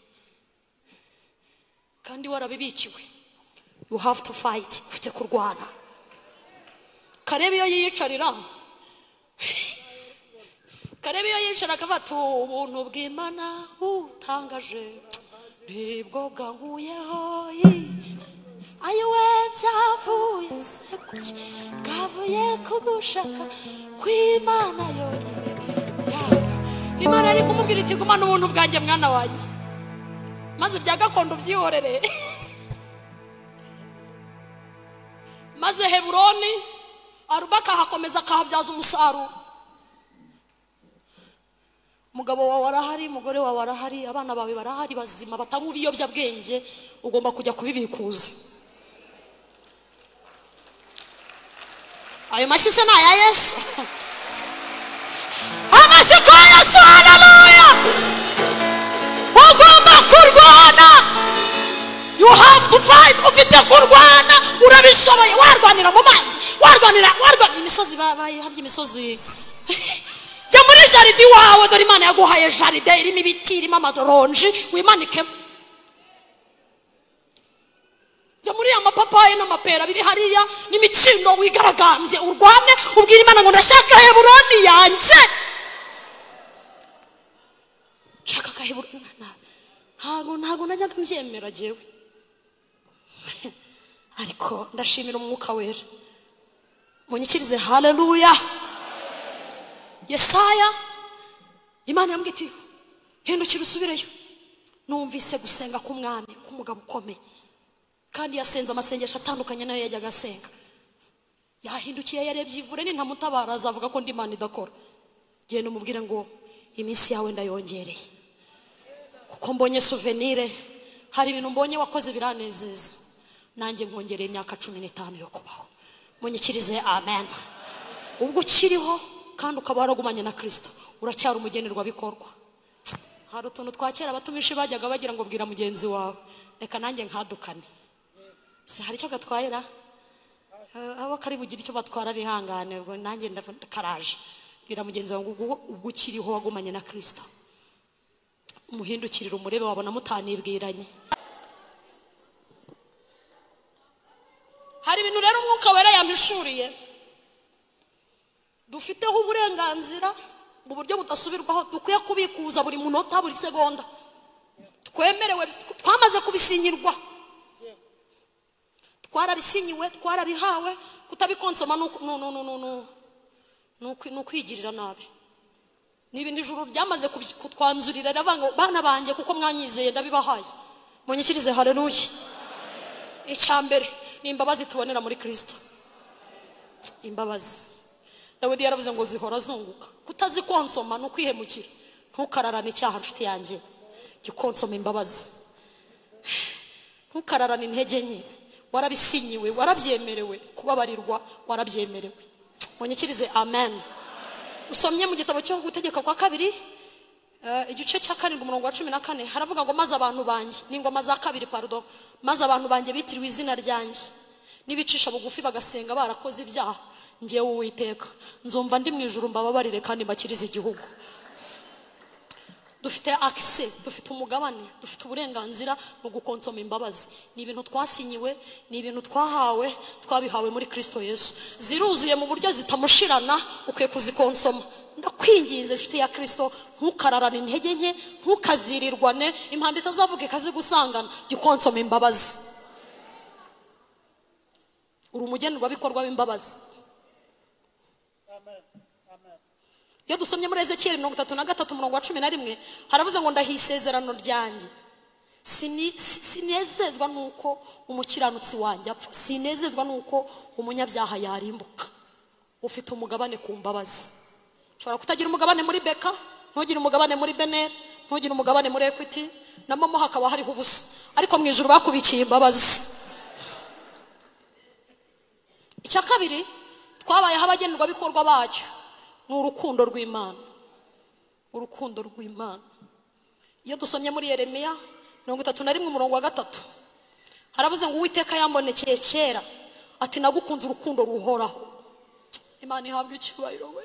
kandi warabibikiwe. You have to fight, ufite kurwana. Karebe iyo yiyicarira, Karebe iyo yicara akavuga ati ubuntu bw'Imana butangaje nibwo bwankuyeho, ayiwe byavuye se kuki, bwavuye kugushaka kw'Imana yonyine. Imana ari kumubwira iti gumana ubuntu bwanjye mwana wanjye, maze ibya gakondo byihorere. Maze Heburoni Aruba akahakomeza akahabyaza umusaruro. Umugabo wawe arahari, umugore wawe arahari, abana bawe barahari bazima batanywa ibiyobyabwenge, ugomba kujya kubibikuza. Ayo mashyi se ni aya Yesu? Amashyi kwa Yesu, haleluya! Ugomba kurwana, you have to fight. Ufite kurwana, urabishoboye. Warwanira mu mazi, warwanira imisozi, bayihabye imisozi. Jya muri jaride iwawe, dore Imana yaguhaye jaride irimo ibiti, irimo amaronji, wimanikemo. Jya muri ya mapapayi n'amapera biri hariya n'imikindo, wigaragambye, urwane, ubwira Imana ngo ndashaka Heburoni yanjye. Nshaka ka Heburoni. Ntabwo najyaga mbyemera jyewe, ariko ndashimira Umwuka Wera. Munyikirize haleluya. Yesaya, Imana yambwiye iti hindukira usubireyo. Numvise gusenga k'umwami, k'umugabo ukomeye, kandi yasenze amasengesho atandukanye nayo yajyaga asenga. Yahindukiye yarebye ivure, nintamutabara azavuga ko ndi Imana idakora. Genda umubwire ngo iminsi yawe ndayongereye, kuko mbonye souvenir, hari ibintu mbonye wakoze biranezeza, nanjye nkongereye imyaka 15 yo kubaho. Munyikirize amen. Ubwo ukiriho kandi ukaba waragumanye na Kristo, uracyari umugenerwabikorwa. Hari utuntu twa kera abatumishi bajyaga bagira ngo bwira mugenzi wawe, reka nanjye nkadukane. Se hari icyo gatwayira? Abo kari bugira icyo batwara bihangane, ubwo nanjye ndakaraje. Bwira mugenzi wawe ngo ubwo ukiriho wagumanye na Kristo, umuhindukirira umurebe, wabona mutanibwiranye. Hari ibintu rero Umwuka Wera yampishuriye dufiteho uburenganzira mu buryo budasubirwaho, dukwiye kubikuza buri munota, buri segonda. Twemerewe, twamaze kubisinyirwa, twarabisinyiwe, twarabihawe. Kutabikonsoma ni ukwigirira nabi. Ni ibintu ijuru ryamaze kutwanzurira, riravuga ngo bana banjye kuko mwanyizeye ndabibahaye. Munyikirize haleluya. Icya mbere ni imbabazi tubonera muri Kristo. Imbabazi Dawidi yaravuze ngo zihora zunguka. Kutazikonsoma ni ukwihemukira. Ntukararane icyaha nshuti yanjye, jya ukonsoma imbabazi. Ntukararane intege nke, warabisinyiwe, warabyemerewe kubabarirwa, warabyemerewe. Munyikirize amen. Usomye mu gitabo cyo Gutegeka kwa kabiri, igice cya 7 umurongo wa 14, haravuga ngo maze abantu banjye, n'ingoma za kabiri pardon, maze abantu banjye bitiriwe izina ryanjye, nibicisha bugufi bagasenga barakoze ibyaha, njyewe Uwiteka nzumva ndi mu ijuru mbababarire kandi mbakirize igihugu. Dufite access, dufite umugabane, dufite uburenganzira mu gukonsoma imbabazi. Ni ibintu twasinyiwe, ni ibintu twahawe, twabihawe muri Kristo Yesu. Ziruzuye mu buryo zitamushirana, ukwiye kuzikonsoma. Ndakwinginze inshuti ya Kristo, ntukararane intege nke, ntukazirirwane, impanda itazavuga ikazigusangana, jya ukonsoma imbabazi. Uri umugenerwabikorwa w'imbabazi. Iyo dusomye muri Ezekiyeli 33 umurongo wa 11, haravuze ngo ndahiye isezerano ryanjye, sinezezwa nuko umukiranutsi wanjye apfa, sinezezwa nuko umunyabyaha yarimbuka. Ufite umugabane ku mbabazi. Ushobora kutagira umugabane muri Beka, ntugire umugabane muri Beneri, ntugire umugabane muri Equity, na momo hakaba hariho ubusa, ariko mu ijuru bakubikiye imbabazi. Icya kabiri twabayeho abagenerwabikorwa bacyo ni urukundo rw'Imana. Urukundo rw'Imana. Iyo dusomye muri Yeremiya 31 umurongo wa 3, haravuze ngo Uwiteka yambonekeye kera ati nagukunze urukundo ruhoraho. Imana ihabwe icyubahiro we.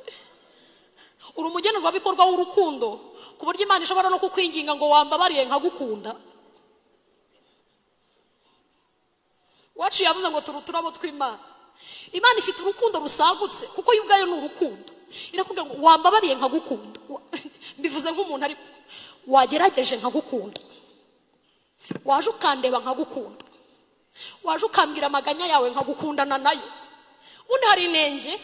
Uri umugenerwabikorwa w'urukundo, ku buryo Imana ishobora no kukwinginga ngo wambabariye nkagukunda. Wacu yavuze ngo turi uturabo tw'Imana. Imana ifite urukundo rusagutse, kuko yo ubwayo ni urukundo. Irakubwira ngo wambabariye nkagukunda. Mbivuze nk'umuntu ariko wagerageje nkagukunda. Waje ukandeba nkagukunda. Waje ukambwira amaganya yawe nkagukundana nayo. Undi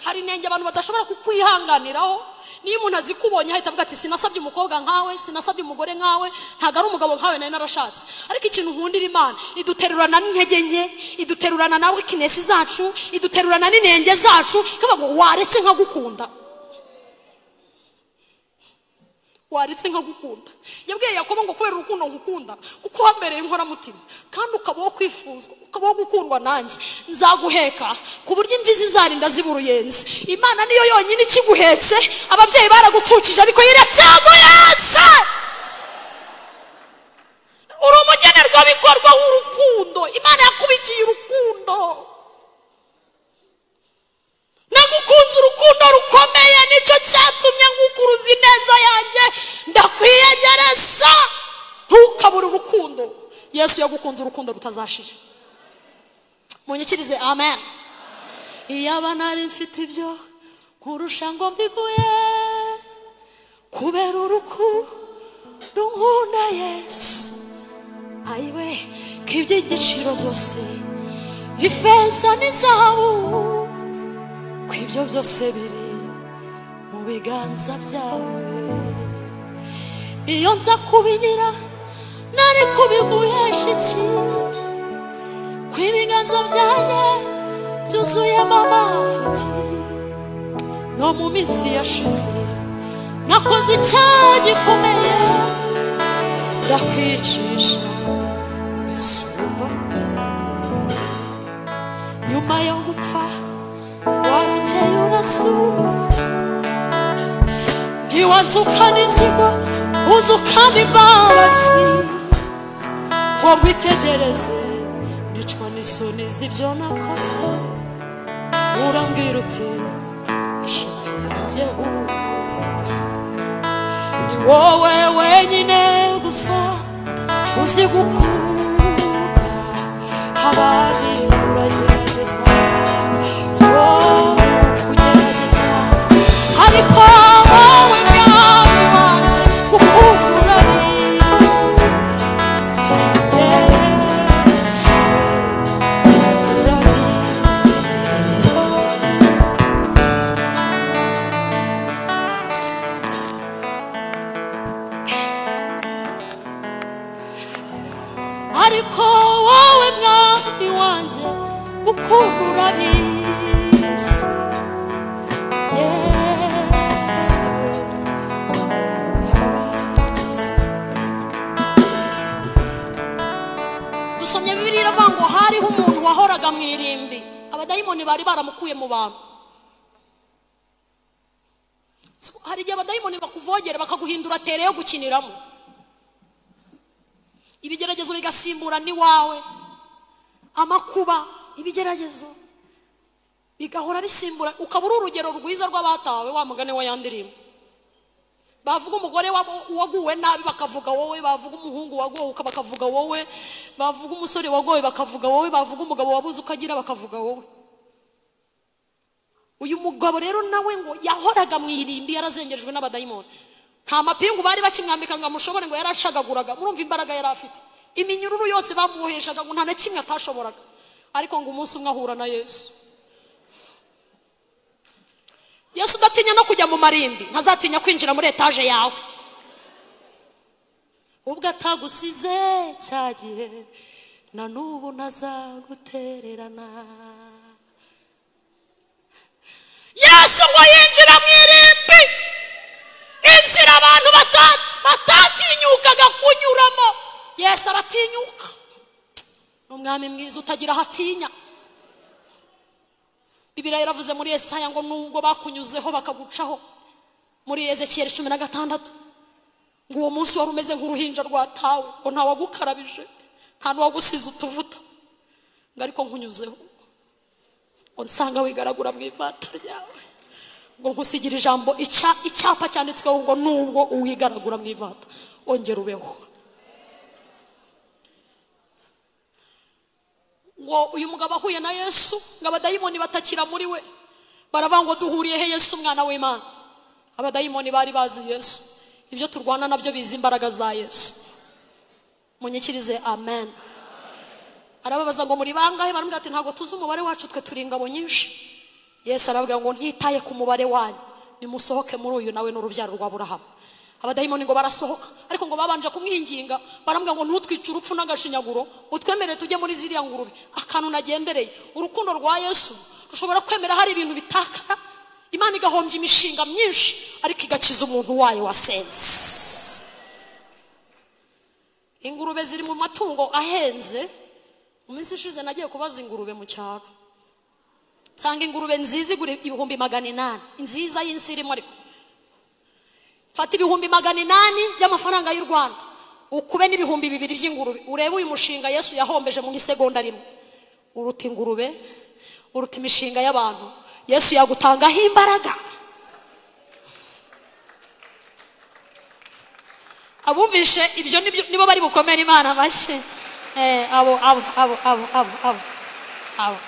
hari inenge abantu badashobora kukwihanganiraho. Niyo umuntu azikubonye ahita avuga ati sinasabye umukobwa nkawe, sinasabye umugore nkawe, ntago ari umugabo nkawe nari narashatse. Ariko ikintu nkundira Imana, iduterurana n'intege nke, iduterurana na weakness zacu, iduterurana n'inenge zacu, ikavuga ngo waretse nkagukunda. Waretse nkagukunda. Yabwiye Yakobo ngo kubera urukundo nkukunda, kuko wambereye inkoramutima kandi ukaba wo kwifuzwa, ukaba wo gukundwa nanjye, nzaguheka ku buryo imvi zizarinda ziba uruyenzi. Imana niyo yonyine ikiguhetse. Ababyeyi baragucukije ariko iracyaguhetse. Uri umugenerwabikorwa w'urukundo. Imana yakubikiye urukundo. Nagukunze urukundo rukomeye, nicyo cyatumye ngukuruza ineza yanjye, ndakwiyegereza. Ntukabure urukundo. Yesu yagukunze urukundo rutazashira. Munyikirize amen. Iyaba nari mfite ibyo nkurusha ngo mbiguye, kubera urukundo nkunda Yesu. Ayiwe k'iby'igiciro byose, ifeza n'izahabu, kw'ibyo byose biri mu biganza byawe. Iyo nza kubigira nari kubiguhesha iki? Kw'ibiganza byanjye byuzuyemo amafuti. No mu minsi yashize nakoze icyaha gikomeye, ndakwicisha mbese. Nyuma yo gupfa warongeye urasuka, ntiwazukana inzigo, uzukana imbabazi. Ngo nkwitegereze nicwa n'isoni z'ibyo nakoze, urambwira uti inshuti yanjye humura, ni wowe wenyine gusa uzi gukunda, abandi turagerageza, wowe kugerageza, ariko wowe mwami wanjye gukunda urabizi. Yesu urabizi. Ariko wowe mwami wanjye gukunda urabizi. Yesu urabizi. Dusomye Bibiliya iravuga ngo hariho umuntu wahoraga mu irimbi, abadayimoni bari baramukuye mu bantu. Hari igihe abadayimoni bakuvogera bakaguhindura tere yo gukiniramo, ibigeragezo bigasimbura n'iwawe, amakuba, ibigeragezo bigahora bisimbura, ukaba uri urugero rwiza rw'abatawe. Wa mugani wa yandirimbo, bavuga umugore waguwe nabi bakavuga wowe, bavuga umuhungu wagowe bakavuga wowe, bavuga umusore wagowe bakavuga wowe, bavuga umugabo wabuze ukagira bakavuga wowe. Uyu mugabo rero nawe ngo yahoraga mu irimbi, yarazengerejwe n'abadayimoni. Nta mapingu bari bakimwambika ngo amushobore, ngo yarashagaguraga. Murumva imbaraga yari afite, iminyururu yose bamuboheshaga ngo nta na kimwe atashoboraga. Ariko ngo umunsi umwe ahura na Yesu. Yesu udatinya no kujya mu marimbi, ntazatinya kwinjira muri etaje yawe. Ubwo atagusize cya gihe, na n'ubu ntazagutererana. Yesu ngo yinjira mu irimbi, inzira abantu batatinyukaga kunyuramo, Yesu aratinyuka. Ni umwami mwiza utagira aho atinya. Bibiliya yaravuze muri Yesaya ngo nubwo bakunyuzeho bakagucaho, muri Ezekiyeli 16 ngo uwo munsi wari umeze nk'uruhinja rwatawe, ngo nta wagukarabije, nta n'uwagusize utuvuta, ngo ariko nkunyuzeho ngo nsanga wigaragura mu ivata ryawe, ngo nkusigire ijambo, icyapa cyanditsweho ngo nubwo uwigaragura mu ivata ongera ubeho. Ngo uyu mugabo ahuye na Yesu, ngo abadayimoni batakira muri we, baravuga ngo duhuriye he Yesu mwana w'Imana? Abadayimoni bari bazi Yesu. Ibyo turwana nabyo bizi imbaraga za Yesu. Munyikirize amen. Arababaza ngo muri bangahe? Baramubwira ati ntabwo tuzi umubare wacu, twe turi ingabo nyinshi. Yesu arababwira ngo ntitaye ku mubare wanyu, nimusohoke muri uyu nawe n'urubyaro rwa Aburahamu. Abadayimoni ngo barasohoka, ariko ngo babanje kumwinginga, baramubwira ngo ntutwice urupfu n'agashinyaguro, utwemerere tujye muri ziriya ngurube. Akantu nagendereye, urukundo rwa Yesu rushobora kwemera hari ibintu bitakara, Imana igahombya imishinga myinshi, ariko igakiza umuntu wayo wasenze. Ingurube ziri mu matungo ahenze. Mu minsi ishize nagiye kubaza ingurube mu cyaro, nsanga ingurube nziza igura 800,000, nziza y'insirimu. Ariko fata 800,000 by'amafaranga y'u Rwanda ukube n'2000 by'ingurube, urebe uyu mushinga Yesu yahombeje mu isegonda rimwe. Uruta ingurube, uruta imishinga y'abantu. Yesu yagutangaho imbaraga. Abumvishe ibyo nibo bari bukomere Imana amashyi. Abo abo abo abo abo abo abo.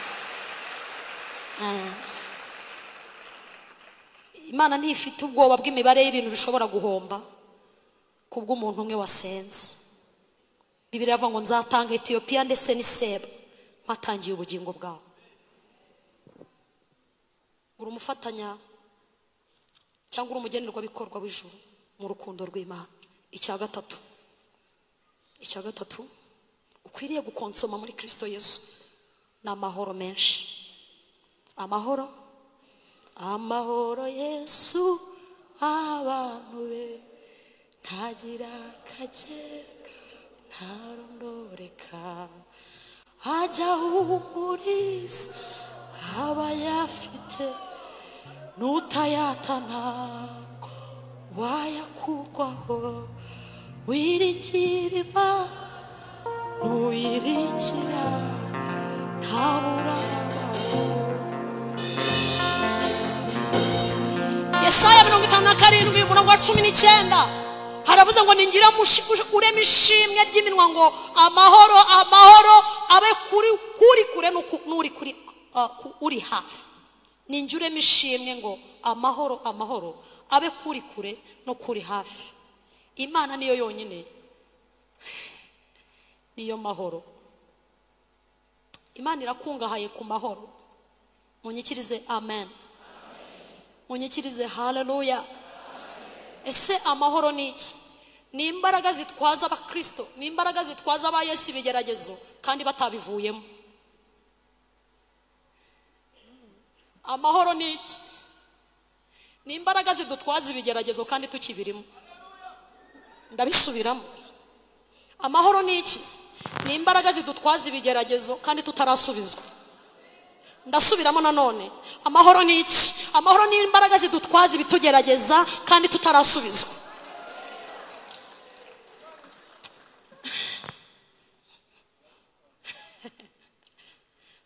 Imana ntifite ubwoba bw'imibare y'ibintu bishobora guhomba kubw'umuntu umwe wasenze. Bibiliya iravuga ngo nzatanga Ethiopia ndetse n'Iseba mpatangiye ubugingo bwawe. Uri umufatanya cyangwa uri umugenerwabikorwa w'ijuru mu rukundo rw'Imana. Icya gatatu ukwiriye gukonsoma muri Kristo Yesu ni amahoro menshi. Amahoro, amahoro Yesu abantu be ntagira akagera ntarondoreka, ajya ahumuriza abayafite, n'utayata ntabwo wayakurwaho. Wiringira Imana n'uyiringira ntabura amahoro. Yesaya 57 umurongo wa 19 haravuze ngo ningira urema ishimwe ry'iminwa ngo amahoro amahoro abe kuri kuri kure n'uri kuri uri hafi. Ningira urema ishimwe ngo amahoro amahoro abe kuri kure no kuri hafi. Imana niyo yonyine niyo mahoro. Imana irakungahaye ku mahoro. Munyikirize amen. Munyikirize haleluya. Ese amahoro ni iki? Ni imbaraga zitwaza abakristo, ni imbaraga zitwaza aba Yesu ibigeragezo kandi batabivuyemo. Amahoro ni iki? Ni imbaraga zidutwaza ibigeragezo kandi tukibirimo. Ndabisubiramo. Amahoro ni iki? Ni imbaraga zidutwaza ibigeragezo kandi tutarasubizwa. Ndasubiramo nanone. Amahoro ni iki? Amahoro ni imbaraga zidutwaza ibitugerageza kandi tutarasubizwa.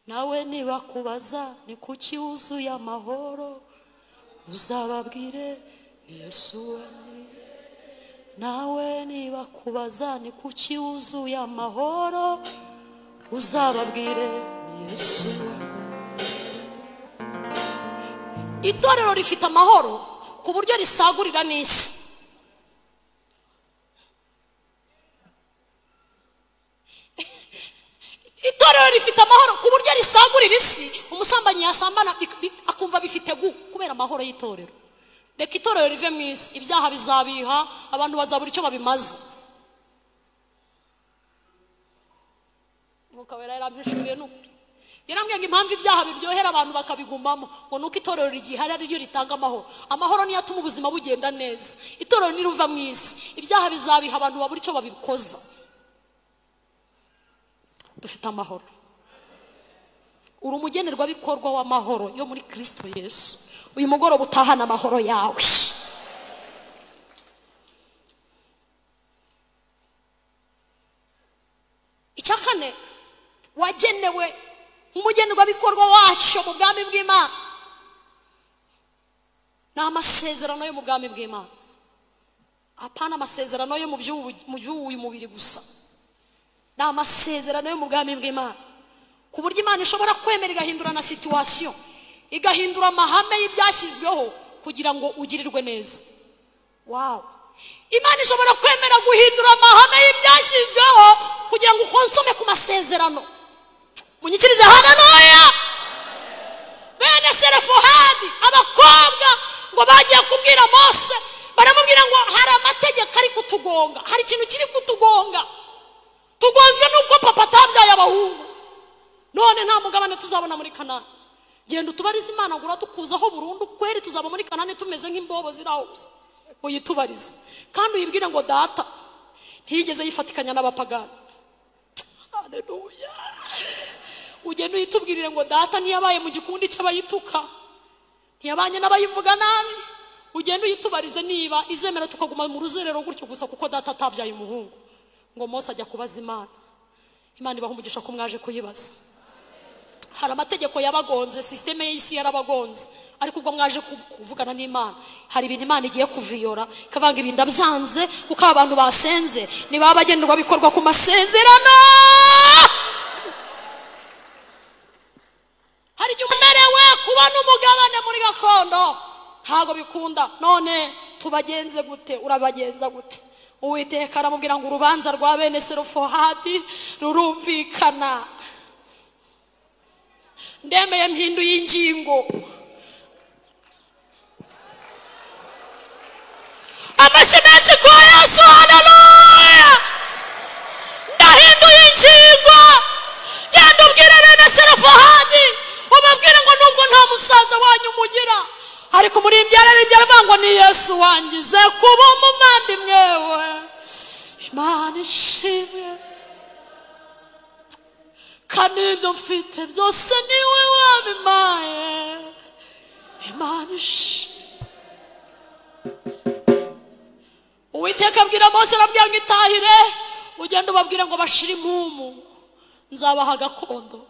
Nawe nibakubaza ni kuki wuzuye amahoro, uzababwire ni Yesu wanyiriye. Nawe nibakubaza ni kuki wuzuye amahoro, uzababwire ni Yesu. Itorero rifite amahoro ku buryo risagurira n'isi. Itorero rifite amahoro ku buryo risagurira isi. Umusambanyi yasambana akumva bifite gu kubera amahoro y'itorero. Reka itorero rive mu isi, ibyaha bizabiha, abantu bazabura icyo babimaze. Mwuka Wera yarambishuriye n'ukuri. Yarambwiye ngo impamvu ibyaha biryohera abantu bakabigumamo ngo nuko itorero rigihari ari ryo ritanga amahoro. Amahoro niyo atuma ubuzima bugenda neza. Itorero niruva mu isi, ibyaha bizabiha, abantu babura icyo babikoza. Dufite amahoro. Uri umugenerwabikorwa w'amahoro yo muri Kristo Yesu. Uyu mugoroba utahana amahoro yawe. Icya kane, wagenewe umugenerwabikorwa wacu mu bwami bw'Imana. Ni amasezerano yo mu bwami bw'Imana. Apana amasezerano yo mu by'uyu mubiri gusa. Ni amasezerano yo mu bwami bw'Imana. Ku buryo Imana ishobora kwemera igahindura na situation, igahindura amahame y'ibyashyizweho kugira ngo ugirirwe neza. Wow. Imana ishobora kwemera guhindura amahame y'ibyashyizweho kugira ngo ukonsome ku masezerano. Munyikirize haleluya. Bene Serefohadi abakobwa ngo bagiye kubwira Mose, baramubwira ngo hari amategeko ari kutugonga, hari ikintu kiri kutugonga, tugonzwe nuko papa atabyaye abahungu, none nta mugabane tuzabona muri Kanani. Genda utubarize Imana ngo uradukuzaho burundu kweri, tuzaba muri Kanani tumeze nk'imbobo zirahuza. Uyitubarize kandi uyibwire ngo data ntiyigeze yifatikanya n'abapagani. Haleluya. Ugenda uyitubwirire ngo data ntiyabaye mu gikundi cy'abayituka, ntiyabanye n'abayivuga nabi. Ugenda uyitubarize niba izemera tukaguma mu ruzerero gutyo gusa kuko data atabyaye umuhungu. Ngo Mose ajya kubaza Imana. Imana ibaha umugisha ko mwaje kuyibaza. Hari amategeko yabagonze, systeme y'isi yarabagonze, ariko ubwo mwaje kuvugana n'Imana hari ibintu Imana igiye kuviyora ikavanga ibintu byanze, kuko abantu basenze niba bagenderwa bikorwa ku masezerano. Hari igihe umerewe kuba n'umugabane muri gakondo ntago bikunda, none tubagenze gute? Urabagenza gute? Uwiteka aramubwira ngo urubanza rwa bene Serofohadi rurumvikana. Ndemeye mpinduye ingingo. Amashyi menshi kwa Yesu, haleluya. Ndahinduye ingingo. Genda ubwire bene Serofohadi, ubabwire ngo nubwo nta musaza wanyu mugira, ariko muri ibyara ngo ni Yesu wangize kuba umuvandimwe we. Imana ishimwe. Kandi ibyo mfite byose niwe wabimpaye. Imana ishimwe. Uwiteka abwira Mose, arabwira ngo itahire ugende ubabwire ngo bashire impumu, nzabaha gakondo.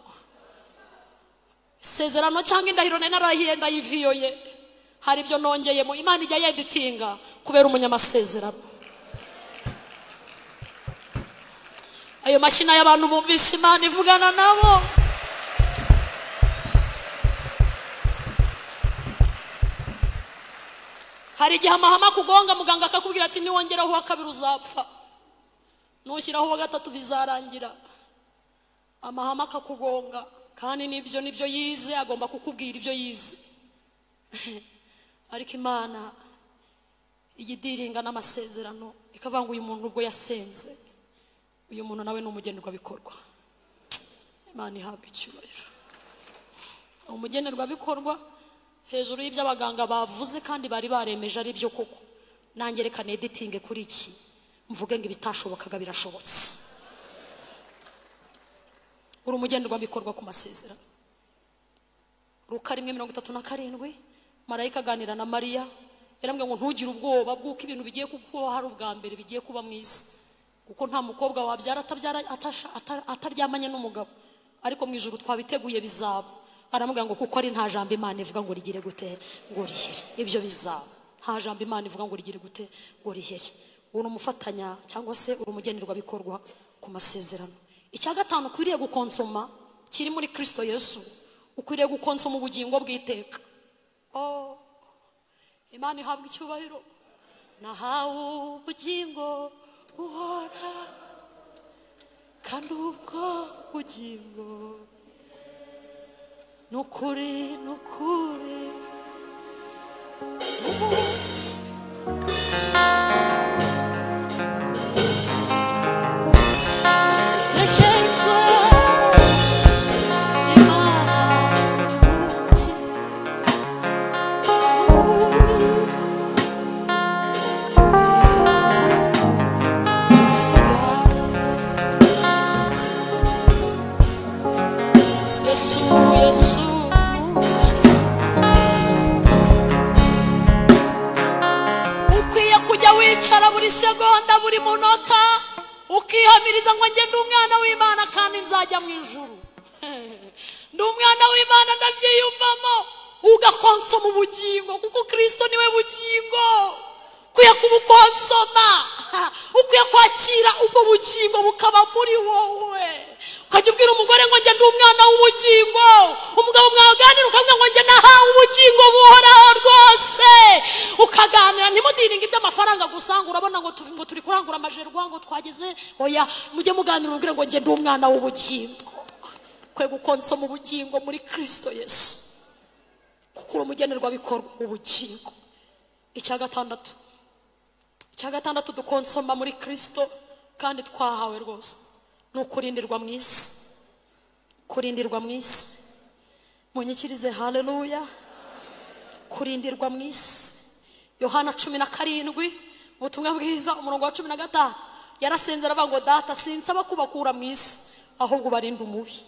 Isezerano cyangwa indahiro narahiye ndayiviyoye, hari ibyo nongeyemo. Imana ijya yeditinga kubera umunyamasezerano. Ayo mashina y'abantu bumvise Imana ivugana nabo. Hari igihe amahama kugonga, muganga akakubwira ati niwongeraho uwa kabiri uzapfa, nushyiraho uwa gatatu bizarangira. Amahama akakugonga, kandi nibyo nibyo yize, agomba kukubwira ibyo yize. Ariko Imana iyidiringa n'amasezerano ikavuga ngo uyu muntu ubwo yasenze, uyu muntu nawe ni umugenerwabikorwa. Imana ihabwa icyubahiro. Umugenerwabikorwa hejuru y'ibyo abaganga bavuze kandi bari baremeje ari byo koko. Nanjye reka neditinge kuri iki, mvuge ngo ibitashobokaga birashobotse. Uri umugenerwabikorwa ku masezerano. Luka 1:37, marayika aganira na Mariya, yarambwiye ngo ntugire ubwoba bw'uko ibintu bigiye kuba hari ubwa mbere bigiye kuba mu isi, kuko nta mukobwa wabyara ataryamanye n'umugabo, ariko mu ijuru twabiteguye bizaba. Aramubwira ngo kuko ari nta jambo Imana ivuga ngo rigire gute ngo rihere, ibyo bizaba. Nta jambo Imana ivuga ngo rigire gute ngo rihere. Uri umufatanya cyangwa se uri umugenerwabikorwa ku masezerano. Icya gatanu ukwiriye gukonsoma kiri muri Kristo Yesu, ukwiriye gukonsoma ubugingo bw'iteka. Oh, Imana ihabwa icyubahiro. Nahawe ubugingo buhora, kandi ubwo bugingo nukuri nukuri. Buri segonda buri munota ukihamiriza ngo nge ndi umwana w'Imana kandi nzajya mu ijuru. Ndi umwana w'Imana ndabyiyumvamo. Ugakonsoma ubugingo kuko Kristo niwe bugingo. Ukwiye kubukonsoma, ukwiye kwakira ubwo bugingo bukaba muri wowe. Ukajya ubwira umugore ngo nge ndi umwana w'ubugingo, umugabo mwaganira ukamubwira ngo nge nahawe ubugingo buhoraho rwose. Mukaganira, ntimudiringe iby'amafaranga gusa ngo urabona ngo turi kurangura amajerwa ngo twageze. Oya, mujye muganira umubwire ngo njye ndi umwana w'ubugingo. Kwe gukonsoma ubugingo muri Kristo Yesu, kuko uri umugenerwabikorwa w'ubugingo. Icya gatandatu dukonsoma muri Kristo kandi twahawe rwose ni ukurindirwa mu isi. Kurindirwa mu isi. Munyikirize haleluya. Kurindirwa mu isi. Yohana 17 ubutumwa bwiza umurongo wa 15 yarasenze aravuga ngo data sinsaba kubakura mu isi ahubwo barinde umubi.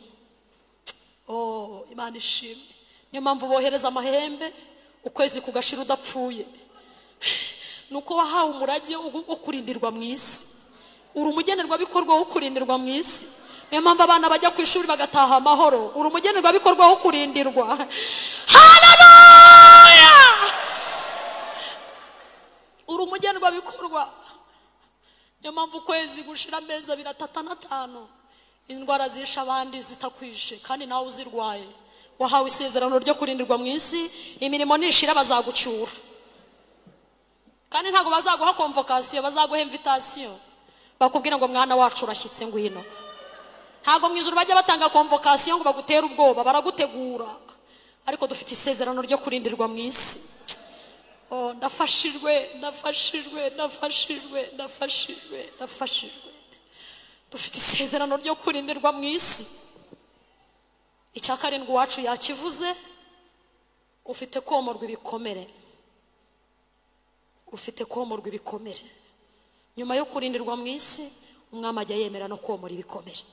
Oh, Imana ishimwe. Niyo mpamvu bohereza amahembe ukwezi kugashira udapfuye. Nuko wahawe umurage wo kurindirwa mu isi. Uri umugenerwabikorwa wo kurindirwa mu isi. Niyo mpamvu abana bajya ku ishuri bagataha amahoro. Uri umugenerwabikorwa wo kurindirwa. Haleluya! Uri umugenerwabikorwa. Niyo mpamvu ukwezi gushira amezi 2, 3 na 5 indwara zisha abandi zitakwishe kandi nawe uzirwaye. Wahawe isezerano ryo kurindirwa mu isi. Imirimo nishira bazagucyura, kandi ntago bazaguha convocation, bazaguha invitation. Bakubwira ngo mwana wacu urashyitse ngwino. Ntago mu ijuru bajya batanga convocation ngo bagutere ubwoba, baragutegura. Ariko dufite isezerano ryo kurindirwa mu isi. Oh, ndafashijwe, ndafashijwe, ndafashijwe, ndafashijwe, ndafashijwe. Dufite isezerano ryo kurindirwa mu isi. Icya karindwi wacu yakivuze, ufite komorwa ibikomere. Ufite komorwa ibikomere. Nyuma yo kurindirwa mu isi, umwami ajya yemera no komora ibikomere.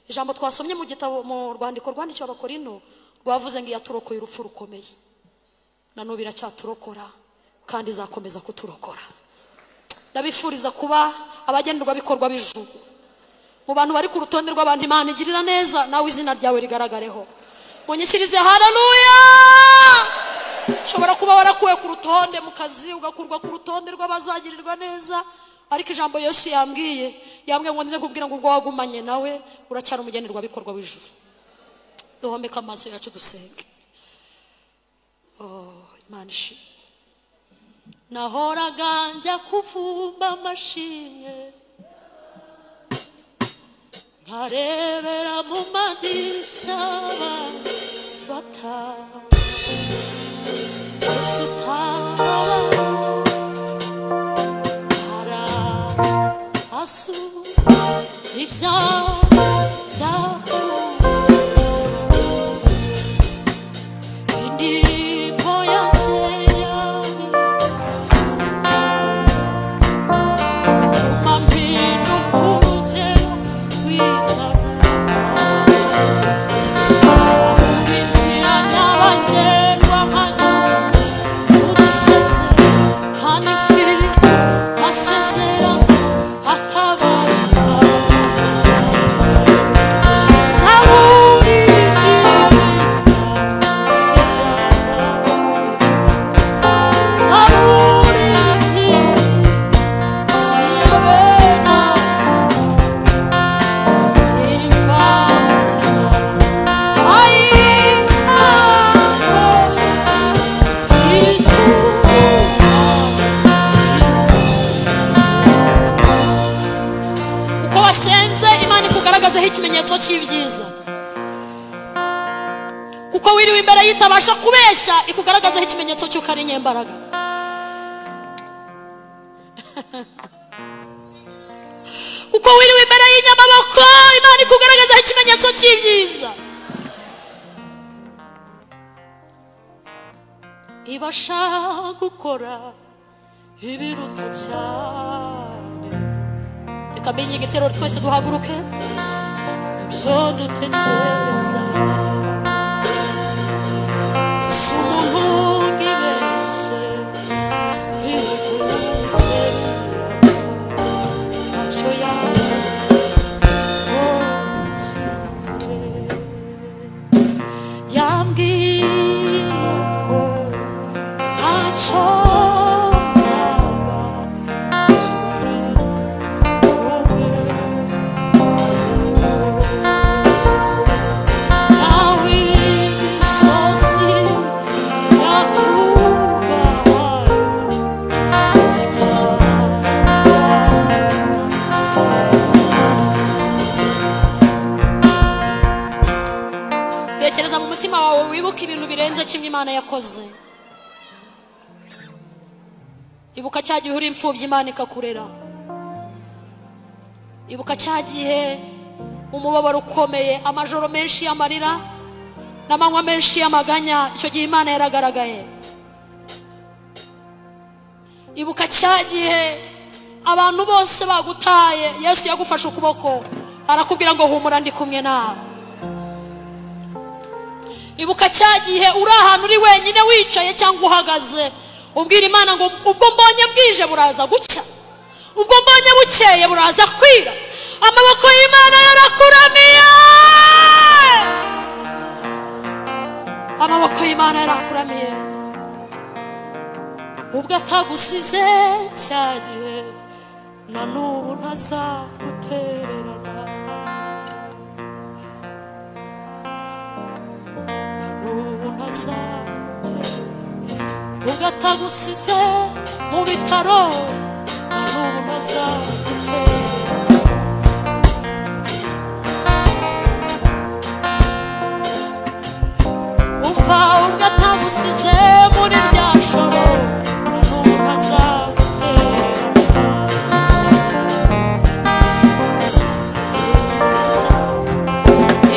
Ijambo twasomye mu gitabo mu rwandiko rwandikiwe Abakorinto rwavuze ngo yaturokoye urupfu rukomeye. Na n'ubu iracyaturokora kandi izakomeza kuturokora. Ndabifuriza kuba abagenerwabikorwa b'ijuru. Mu bantu bari ku rutonde rw'abantu Imana igirira neza, nawe izina ryawe rigaragareho. Munyikirize haleluya. Ushobora kuba warakuwe ku rutonde mu kazi, ugakurwa ku rutonde rw'abazagirirwa neza, ariko ijambo Yesu yambwiye ngo nze nkubwira ngo ubwo wagumanye nawe uracyari umugenerwabikorwa w'ijuru. Duhomeke amaso yacu dusenge. Oh, Imana ishimwe. Nahoraga njya kuvumba amashimwe, nkarebera mu madirishya bataha ikimenyetso cy'ibyiza, kuko wiriwe imbere yitabasha kubeshya, ikugaragazaho ikimenyetso cy'uko ari inyembaraga. Kuko wiriwe imbere y'inyamaboko, Imana ikugaragazaho ikimenyetso cy'ibyiza. Ibasha gukora ibiruta cyane. Reka mbinye igitero twese duhaguruke. Ibyo dutekereza si umuntu ngibeshye, bivuze ntacyo yabonye. Yambwiye ko ntacyo nzaba turi kumwe. kimwe Imana yakoze. Ibuka cya gihe uri imfubyi Imana ikakurera. Ibuka cya gihe umubabaro ukomeye, amajoro menshi y'amarira n'amanywa menshi y'amaganya, icyo gihe Imana yaragaragaye. Ibuka cya gihe abantu bose bagutaye, Yesu yagufashe ukuboko arakubwira ngo humura ndi kumwe nawe. Ibuka cya gihe uri ahantu uri wenyine wicaye cyangwa uhagaze, ubwira Imana ngo ubwo mbonye bwije buraza gucya, ubwo mbonye bukeye buraza kwira. Amaboko y'Imana yarakuramiye, amaboko y'Imana yarakuramiye. Ubwo atagusize cya gihe, na n'ubu ntazagutererana, na n'ubu ntazagutererana. Ubwo atagusize mu bitaro, na n'ubu ntazagutererana. Umva, ubwo atagusize muri rya joro, na n'ubu ntazagutererana.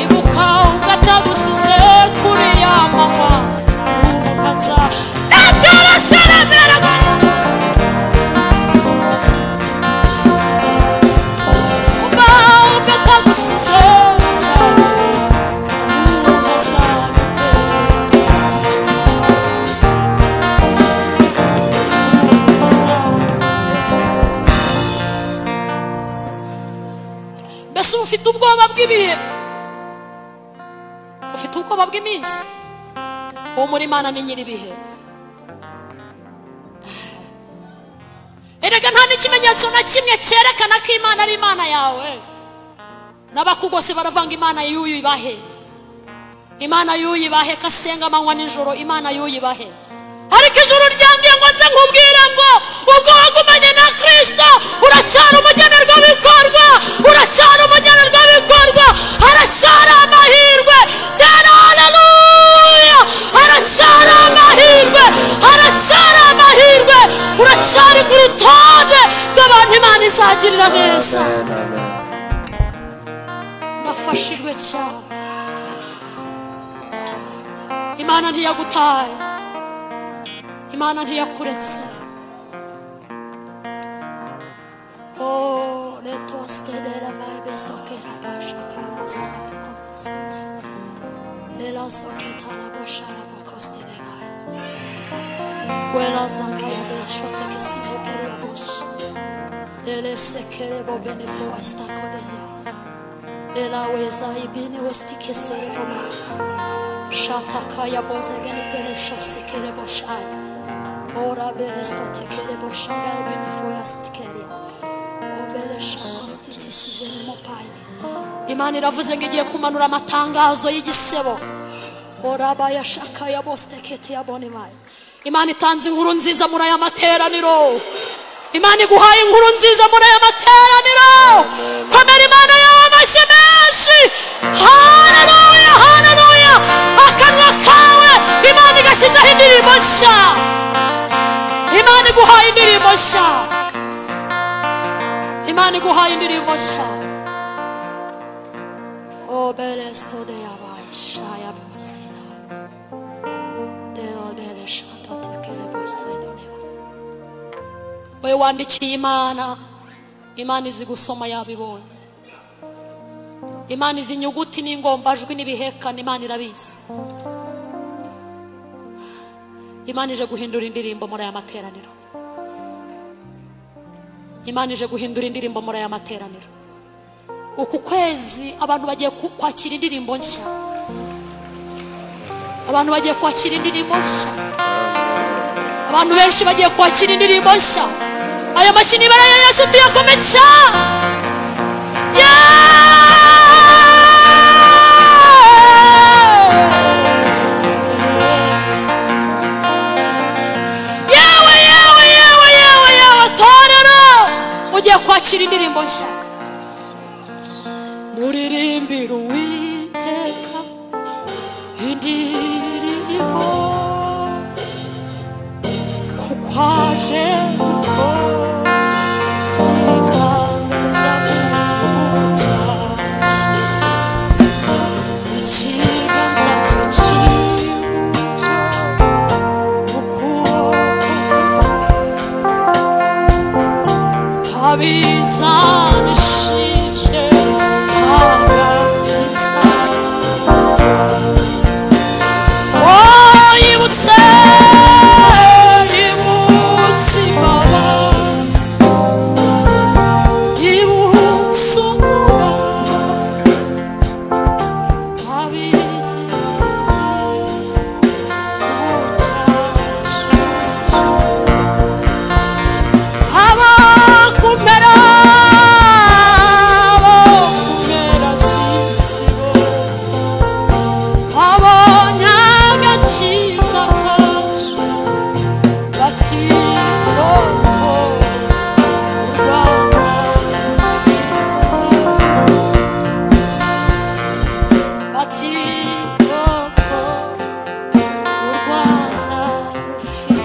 Ibuka ubwo atagusize kuri ya manywa, na n'ubu ntazagutererana. Mbese ufite ubwoba bw'ibihe, ufite ubwoba bw'iminsi? Uwo muri Imana ni nyir'ibihe. Erega nta n'ikimenyetso na kimwe cyerekana ko Imana ari Imana yawe. N'abakugose baravanga Imana y'uyu ibahe, Imana y'uyu ibahe, kasenga amanywa nijoro, Imana y'uyu ibahe. Ariko ijuru ryambwiye ngo nze nkubwire ngo ubwo wagumanye na Kristo uracyari umugenerwabikorwa, uracyari umugenerwabikorwa, haracyari amahirwe. Tera haleluya! Haracyari amahirwe, haracyari amahirwe, uracyari ku rutonde rw'abantu Imana izagirira neza. Nafashijwe cyane. Imana ntiyagutaye, Imana ntiyakuretse. Oh, letostedera mai bestokera bashaka bostakosta. Lela soketara boshara bokostedera. Wela zakaya beshote kesibo peria bosh. Ele sekere bo benefo astakodenia. Ela weza ibine westikesere voma. Shatakaya bozegene pele shosekere boshai. Ora benesto tekere boshangare benefo astikeria. Obele shakostitisi mopaini. Imana iravuze ngo igiye kumanura amatangazo y'igisebo. Ora bayashakaya bostekete yabone mai. Imana itanze inkuru nziza muri aya materaniro. Imana iguhaye inkuru nziza muri aya materaniro. Komera Imana yawe amashyi menshi. Haleluya, haleluya. Akanwa kawe Imana igashyizeho indirimbo nshya. Imana iguhaye indirimbo nshya. Imana iguhaye indirimbo nshya. Oberesto de yabaye shaya boseda. De obere shato tekere boseda. Wewe wandikiye Imana, Imana izi gusoma yabibonye. Imana izi inyuguti n'ingombajwi n'ibihekane, Imana irabizi. Imana ije guhindura indirimbo muri aya materaniro. Imana ije guhindura indirimbo muri aya materaniro. Uku kwezi abantu bagiye kwakira indirimbo nshya. Abantu bagiye kwakira indirimbo nshya. Abantu benshi bagiye kwakira indirimbo nshya. Aya mashini bara ya Yesu tuyakomeza. Yewe yewe yewe yewe yewe torero ugiye kwakira indirimbo nshya. Muririmbira Uwiteka indirimbo. Waje gukora ibiganza by'umucyo, ikiganza cye cy'iburyo, ukuboko abizanishije agakiza. Oh, yibutse, yibutse imbabazi, yibutse umurava wabigiriye cyacu. Abakumera, abakumera z'isi bose, abonye agakiza kacu, bati koko u Rwanda rufite, bati koko u Rwanda rufite.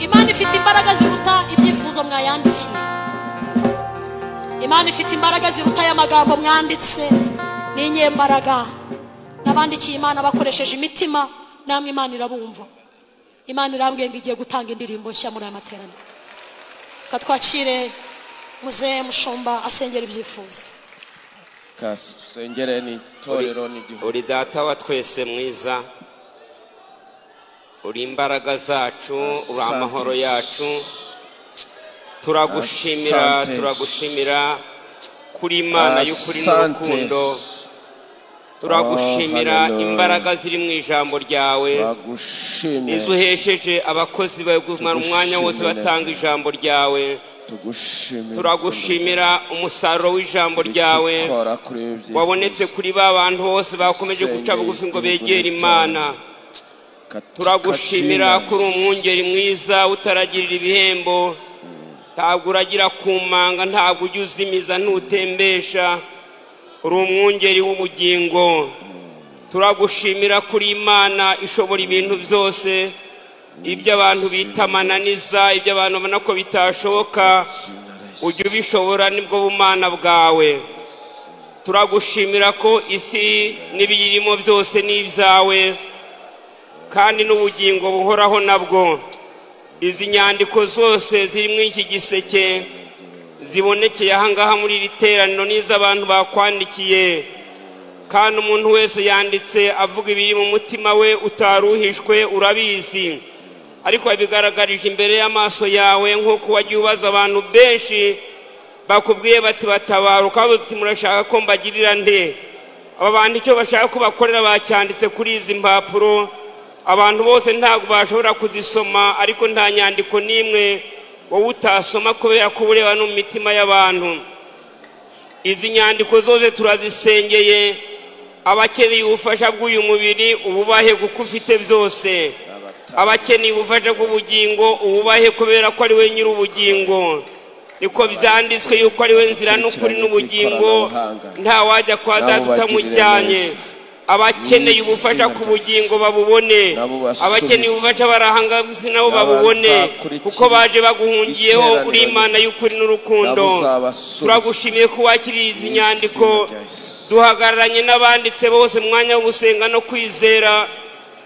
Imana ifite imbaraga ziruta ibyifuzo mwayandikiye. Imana ifite imbaraga ziruta aya magambo mwanditse. Ni inyembaraga. N'abandikiye Imana bakoresheje imitima, namwe Imana irabumva. Imana irambwiye ngo igiye gutanga indirimbo nshya muri aya materaniro. Katwakire muzehe mushumba asengera ibyifuzo. Kasengere n'itorero n'igihugu. Uri data wa twese mwiza, uri imbaraga zacu, uri amahoro yacu. Turagushimira, Asante. turagushimira kuri Imana y'ukuri Asante. n'urukundo. Turagushimira Oh, hallelujah. imbaraga ziri mu ijambo ryawe, Turagushimye, izo uhesheje abakozi bawe kumara umwanya wose Tugushimire batanga neza. ijambo ryawe. Tugushimire. Turagushimira umusaruro w'ijambo ryawe Dukora kuri ibi byifuzo. wabonetse kuri ba bantu bose bakomeje guca Sengeye bugufi ngo igihugu begere n'itorero. Imana. Katika Turagushimira jina kuri umwungeri mwiza utaragirira ibihembo, ntabwo uragira ku manga, ntabwo ujya uzimiza, ntutembesha, uri umwungeri w'ubugingo. Turagushimira kuri Imana ishobora ibintu byose, ibyo abantu bita amananiza, ibyo abantu babona ko bitashoboka, ujya ubishobora, nibwo bumana bwawe. Turagushimira ko isi n'ibiyirimo byose ni ibyawe, kandi n'ubugingo buhoraho nabwo. Izi nyandiko zose ziri muri iki giseke zibonekeye ahangaha muri iri teraniro n'iz'abantu bakwandikiye, kandi umuntu wese yanditse avuga ibiri mu mutima we utaruhishwe, urabizi, ariko wabigaragarije imbere y'amaso yawe, nk'uko wagiye ubaza abantu benshi bakubwiye bati batabara, ukabaza uti murashaka ko mbagirira nde? Aba bantu icyo bashaka ko bakorera bacyanditse kuri izi mpapuro. Abantu bose ntabwo bashobora kuzisoma, ariko nta nyandiko n'imwe wowe utasoma, kubera ko uba ureba no mu mitima y'abantu. Izi nyandiko zose turazisengeye. Abakeneye ubufasha bw'uyu mubiri ububahe kuko ufite byose, abakeneye ubufasha bw'ubugingo ububahe kubera ko ari we nyir'ubugingo. Niko byanditswe yuko ari we nzira n'ukuri n'ubugingo, nta wajya kwa data utamujyanye. Abakeneye ubufasha ku bugingo babubone, abakeneye ubufasha barahanga nabo babubone, kuko baje baguhungiyeho, uri Imana y'ukuri n'urukundo. Turagushimiye ko wakiriye izi nyandiko. Duhagararanye n'abanditse bose mu mwanya wo gusenga no kwizera,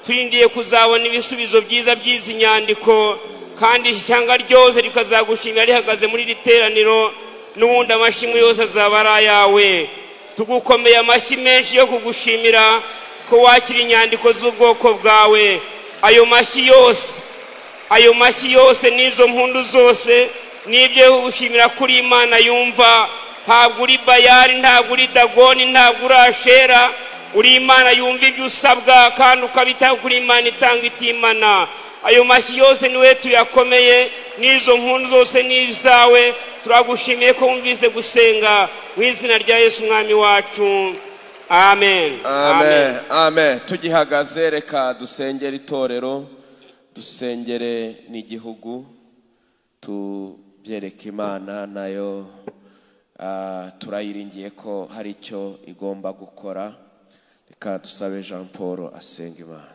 turindiye kuzabona ibisubizo byiza by'izi nyandiko, kandi ishyanga ryose rikazagushimira rihagaze muri iri teraniro, n'ubundi amashimwe yose azaba ari ayawe. Tugukomeye amashyi menshi yo kugushimira ko wakira inyandiko z'ubwoko bwawe. Ayo mashyi yose, ayo mashyi yose n'izo mpundu zose n'ibyo gushimira kuri Imana yumva. Ntabwo uri Bayari, ntabwo uri Dagoni, ntabwo uri Ashera, uri Imana yumva ibyo usabwa kandi ukabitaho, kuri Imana itanga itimana. Ayo mashyi yose niwe tuyakomeye, n'izo mpundu zose n'izawe. Turagushimiye ko wumvise gusenga, mu izina rya Yesu umwami wacu, amen. Amen, amen. Tugihagaze reka dusengere itorero, dusengere n'igihugu, tubyereke Imana nayo. Turayiringiye ko hari icyo igomba gukora. Reka dusabe Jean Paul asenga Imana.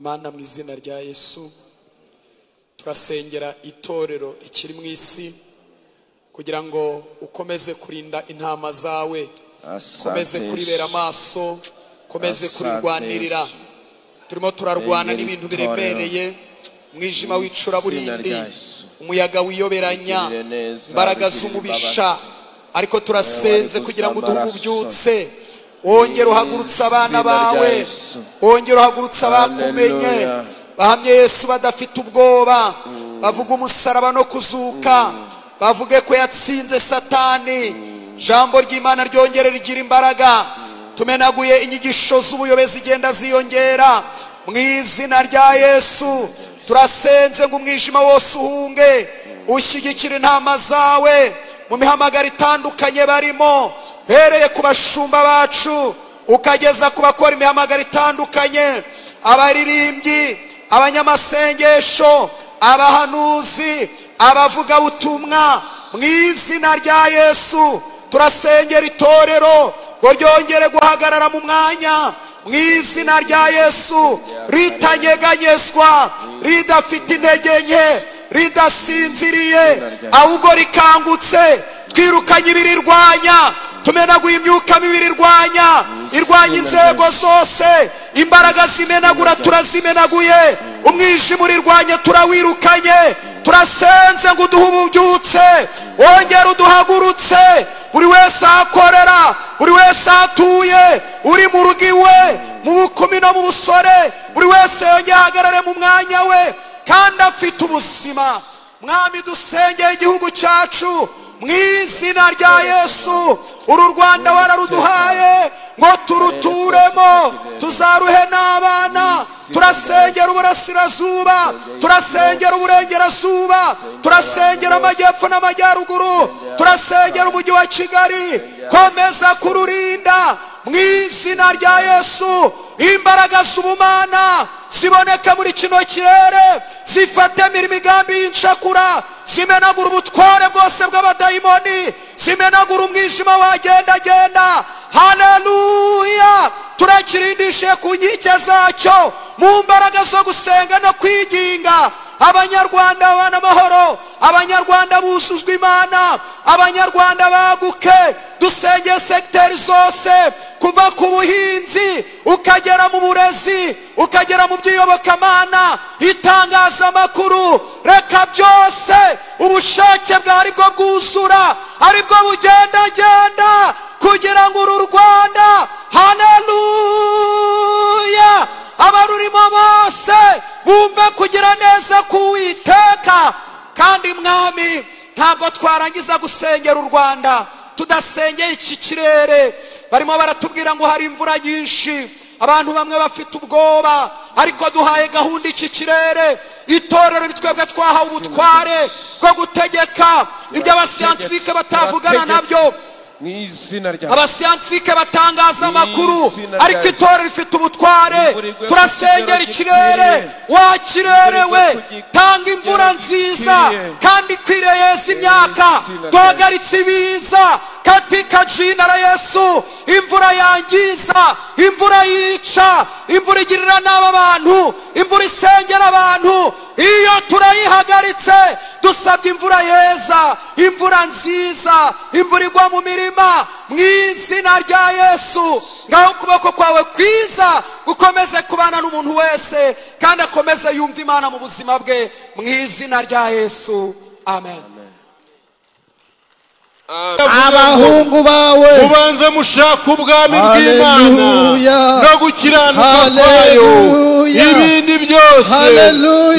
Mana, mu izina rya Yesu, turasengera itorero rikiri mu isi kugira ngo ukomeze kurinda intama zawe, ukomeze kuribera amaso, ukomeze kurirwanirira. Turimo turarwana n'ibintu biremereye, umwijima w'icuraburindi, umuyaga wiyoberanya, imbaraga z'umubisha, ariko turasenze kugira ngo uduhe ububyutse, wongere uhagurutse abana bawe, wongere uhagurutse abakumenye, bahamye Yesu badafite ubwoba, bavuga umusaraba no kuzuka, bavuge ko yatsinze Satani. Jambo ry'Imana ryongere rigira imbaraga. Tumenaguye inyigisho z'ubuyobe zigenda ziyongera mu izina rya Yesu. Turasenze ngo umwijima wose uhunge, ushyigikire intama zawe mu mihamagaro itandukanye barimo, hereye ku bashumba bacu ukageza ku bakora imihamagaro itandukanye, abaririmbyi, abanyamasengesho, abahanuzi, abavugabutumwa. Mu izina rya Yesu turasengera itorero ngo ryongere guhagarara mu mwanya, mu izina rya Yesu, ritanyeganyezwa, ridafite intege nke, ridasinziriye, ahubwo rikangutse. Twirukanye ibirirwanya, tumenaguye imyuka mibi irwanya, irwanya inzego zose, imbaraga zimenagura turazimenaguye, umwijima urirwanya turawirukanye. Turasenze ngo uduhe ububyutse, wongere uduhagurutse, buri wese ahakorera, buri wese ahatuye, uri mu rugo iwe, mu bukumi no mu busore, buri wese yongere ahagarare mu mwanya we kandi afite ubuzima. Mwami, dusengeye igihugu cyacu mu izina rya Yesu. Uru Rwanda wararuduhaye ngo turuturemo, tuzaruhe n'abana. Turasengera uburasirazuba, turasengera uburengerazuba, turasengera amajyepfo n'amajyaruguru, turasengera umujyi wa Kigali. Komeza kururinda mu izina rya Yesu. Imbaraga z'ubumana ziboneka muri kino kirere, zifate imigambi y'incakura, zimenagura ubutware bwose bw'abadayimoni, zimenagura umwijima wagendagenda. Haleluya! Turakirindishe ku nkike zacyo mu mbaraga zo gusenga no kwiginga. Abanyarwanda babana amahoro, Abanyarwanda busuzwe Imana, Abanyarwanda baguke. Dusenge sekiteri zose, kuva ku buhinzi ukagera mu burezi, ukagera mu by'iyobokamana, itangazamakuru. Reka byose ubushake bwari bwo bwuzura, aribwo bugendagenda kugira ngo uru Rwanda, haleluya, abarurimo bose bumve kugira neza k'Uwiteka. Kandi Mwami, ntabwo twarangiza gusengera u Rwanda tudasengeye iki kirere. Barimo baratubwira ngo hari imvura nyinshi, abantu bamwe bafite ubwoba, ariko duhaye gahunda iki kirere. Itorero ni twebwe twahawe ubutware bwo gutegeka ibyo abasiyantifike batavugana nabyo. Abasiyantifike batangaza amakuru, ariko itorero rifite ubutware. Turasengera ikirere, wa kirere we, tanga imvura nziza kandi ikwiriye yeza imyaka. Duhagaritse ibiza katika jina la Yesu. Imvura yangiza, imvura yica, imvura igirira nabi abantu, imvura isengera abantu, iyo turayihagaritse. Dusabye imvura yeza, imvura nziza, imvura igwa mu mirima, mu izina rya Yesu. Ngaho ukuboko kwawe kwiza gukomeze kubana n'umuntu wese, kandi akomeze yumva Imana mu buzima bwe, mu izina rya Yesu. Amen. Abahungu bawe mubanze mushaka ubwami bw'Imana no gukiranuka kwayo, ibindi byose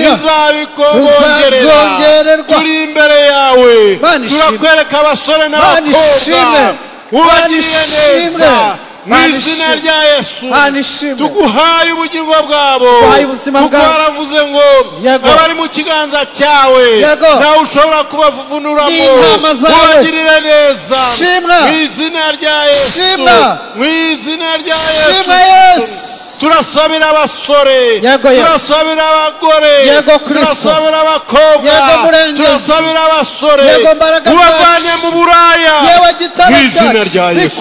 izabikongorera. Turi imbere yawe, turakwereka abasore n'abakobwa, ubagirire neza mu izina rya Yesu. Tuguhaye ubugingo bwabo, kuko waravuze ngo abari mu kiganza cyawe ntawe ushobora kubavunuramo. Ubagirire neza mu izina rya Yesu, mu izina rya Yesu. Turasabira abasore, turasabira abagore, turasabira abakobwa, turasabira abasore, ubavane mu buraya mu izina rya Yesu,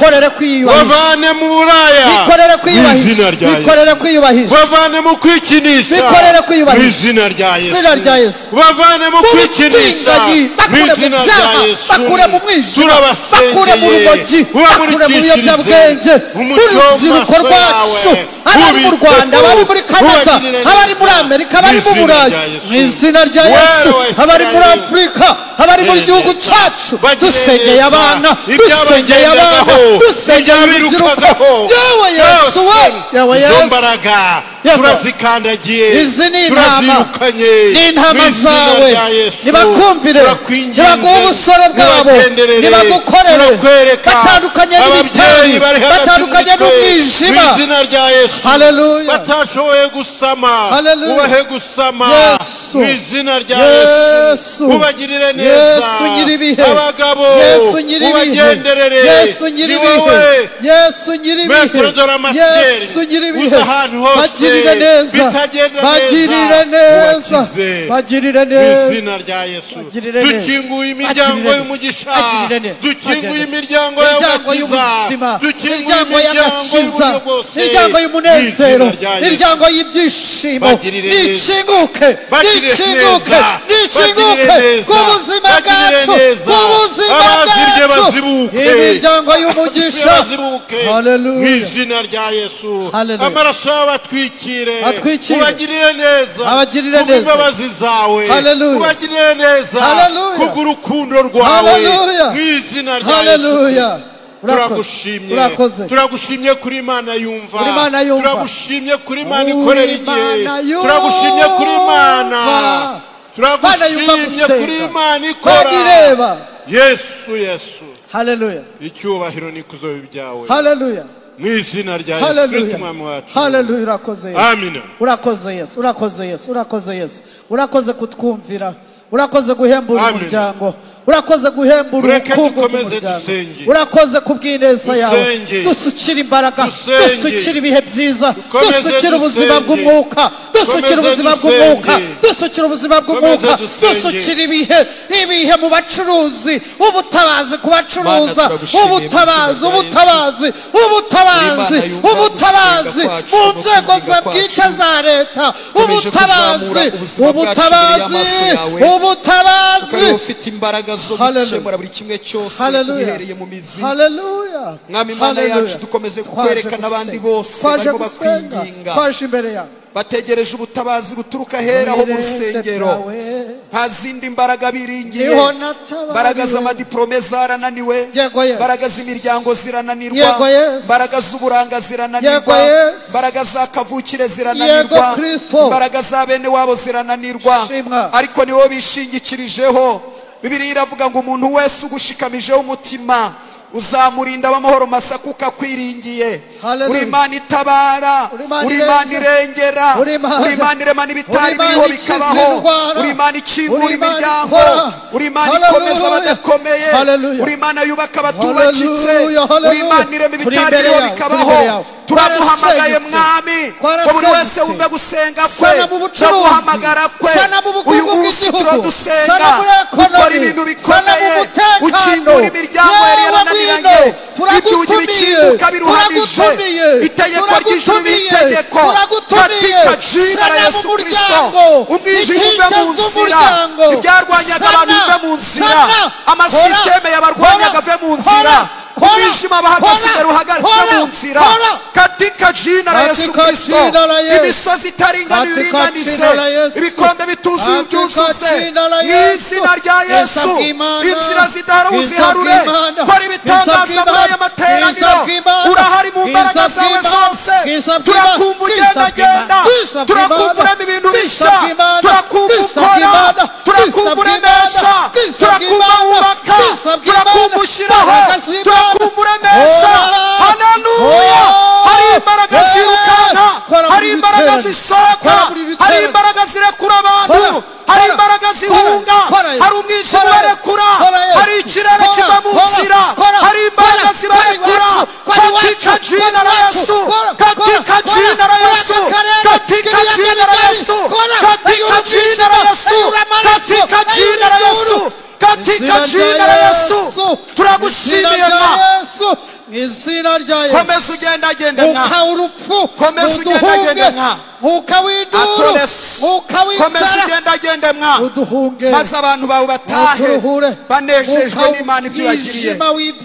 bavane mu buraya mu izina rya Yesu, bavane mu kwikinisha mu izina rya Yesu, bavane mu kwikinisha mu izina rya Yesu. Bakure mu mwijima, bakure mu rumogi, bakure mu biyobyabwenge, urubyiruko rwacu, abari mu Rwanda, abari muri Canada, abari muri Amerika, abari mu Burayi, mu izina rya Yesu, abari muri Afurika, abari mu gihugu cyacu, dusengeye abana, dusengeye abana, dusengeye urubyiruko. Yewe Yesu we, yewe Yesu, turazikandagiye, izi ni intama, ni intama zawe, nibakumvire, nibaguhe ubusore bwabo, nibagukorere, batandukanye n'ibitabi, batandukanye n'umwijima. Haleluya. Batashoboye gusama, ubahe gusama mu izina rya Yesu, ubagirire neza. Abagabo ubagenderere, ni wowe Maître de la matière, uza ahantu hose bitagenda neza, bagirire neza mu izina rya Yesu. Dukinguye imiryango y'umugisha, dukinguye imiryango y'agakiza, dukinguye imiryango y'uburyo bwose, imiryango y'umunezero, imiryango y'ibyishimo, nikinguke, nikinguke, nikinguke ku buzima bwacu, ku buzima bwacu, imiryango y'umugisha. Haleluya, mu izina rya Yesu. Amaraso abatwikire, ubagirire neza, kubw'imbabazi zawe, ubagirire neza, kubw'urukundo rwawe, mu izina rya Yesu. Turagushimye, turagushimye kuri Imana yumva, turagushimye kuri Imana ikorera igihe, turagushimye kuri Imana, turagushimye kuri Imana ikora. Yesu, Yesu, haleluya. Icyubahiro n'ikuzo byawe, haleluya, mu izina rya Yesu Kristo Umwami wacu. Haleluya. Urakoze Yesu, amina. Urakoze Yesu, urakoze Yesu, urakoze Yesu, urakoze kutwumvira, urakoze guhembura umuryango, urakoze guhembura ubukungu bw'umuryango, urakoze kubw'ineza yawe. Dusukira imbaraga, dusukira ibihe byiza, dusukira ubuzima bw'umwuka, dusukira ubuzima bw'umwuka, dusukira ubuzima bw'umwuka, dusukira ibihe, ibihe mu bacuruzi, ubutabazi ku bacuruza, ubutabazi, ubutabazi, ubutabazi, ubutabazi mu nzego za bwite za leta, ubutabazi, ubutabazi, ubutabazi. Zo gukemura buri kimwe cyose ubihereye mu mizi. Haleluya. Mwami Imana yacu, dukomeze kukwereka n'abandi bose barimo bakwinginga, bategereje ubutabazi buturuka hera ho mu rusengero. Nta zindi mbaraga biringiye, mbaraga z'amadiplome zarananiwe, mbaraga z'imiryango zirananirwa, mbaraga z'uburanga zirananirwa, mbaraga za kavukire zirananirwa, mbaraga za bene wabo zirananirwa, ariko niwo bishingikirijeho. Bibiliya iravuga ngo umuntu wese ugushikamijeho umutima uzamurinda amahoro masa kuko akwiringiye. Uri Imana itabara, uri Imana irengera, uri Imana irema n'ibitari biriho bikabaho, uri Imana ikingura imiryango, uri Imana ikomeza abadakomeye, uri Imana yubaka abatubakitse, uri Imana irema ibitari biriho bikabaho. Turaguhamagaye Mwami, ngo buri wese wumve gusenga kwe, turaguhamagara kwe. Uyu munsi turadusenga, ukora ibintu bikomeye, ukingura imiryango yari yarananiranye, ibyugi bikinguka biruhanije, itegeko ry'ijuru n'itegeko katika jina la Yesu Kristo. Umwijima uve mu nzira, ibyarwanyaga abantu bive mu nzira, amasisiteme yabarwanyaga ave mu nzira, umwijima bahagaze imbere uhagarike mu nzira, katika jina la Yesu Kristo. Imisozi itaringaniye uringanize, ibikombe bituzuye ubyuzuze, mu izina rya Yesu. Inzira zidahari uziharure, kora ibitangaza muri aya materaniro. Urahari mu mbaraga zawe zose, turakumva ugendagenda, turakumva urema ibintu bishya, turakumva ukora, turakumva uremesha, turakumva wubaka, turakumva ushyiraho, turakumva uremesha. Haleluya. Hari imbaraga zirukanka, hari imbaraga zisohoka, hari imbaraga zirekura abantu, hari imbaraga zihunga, hari umwijima ubarekura, hari ikirere kiva mu nzira, hari imbaraga zibarekura. Katika jina la Yesu, katika jina la Yesu. Ndagushimiye mwa. Mu izina rya Yesu. Komeza ugendagende mwa. Mwuka w'urupfu komeza ugendagende mwa. Mwuka w'induru, mwuka w'inzara, komeza ugendagende mwa. Uduhunge maze abantu bawe batahe banejejwe n'Imana ibyo bagiriye.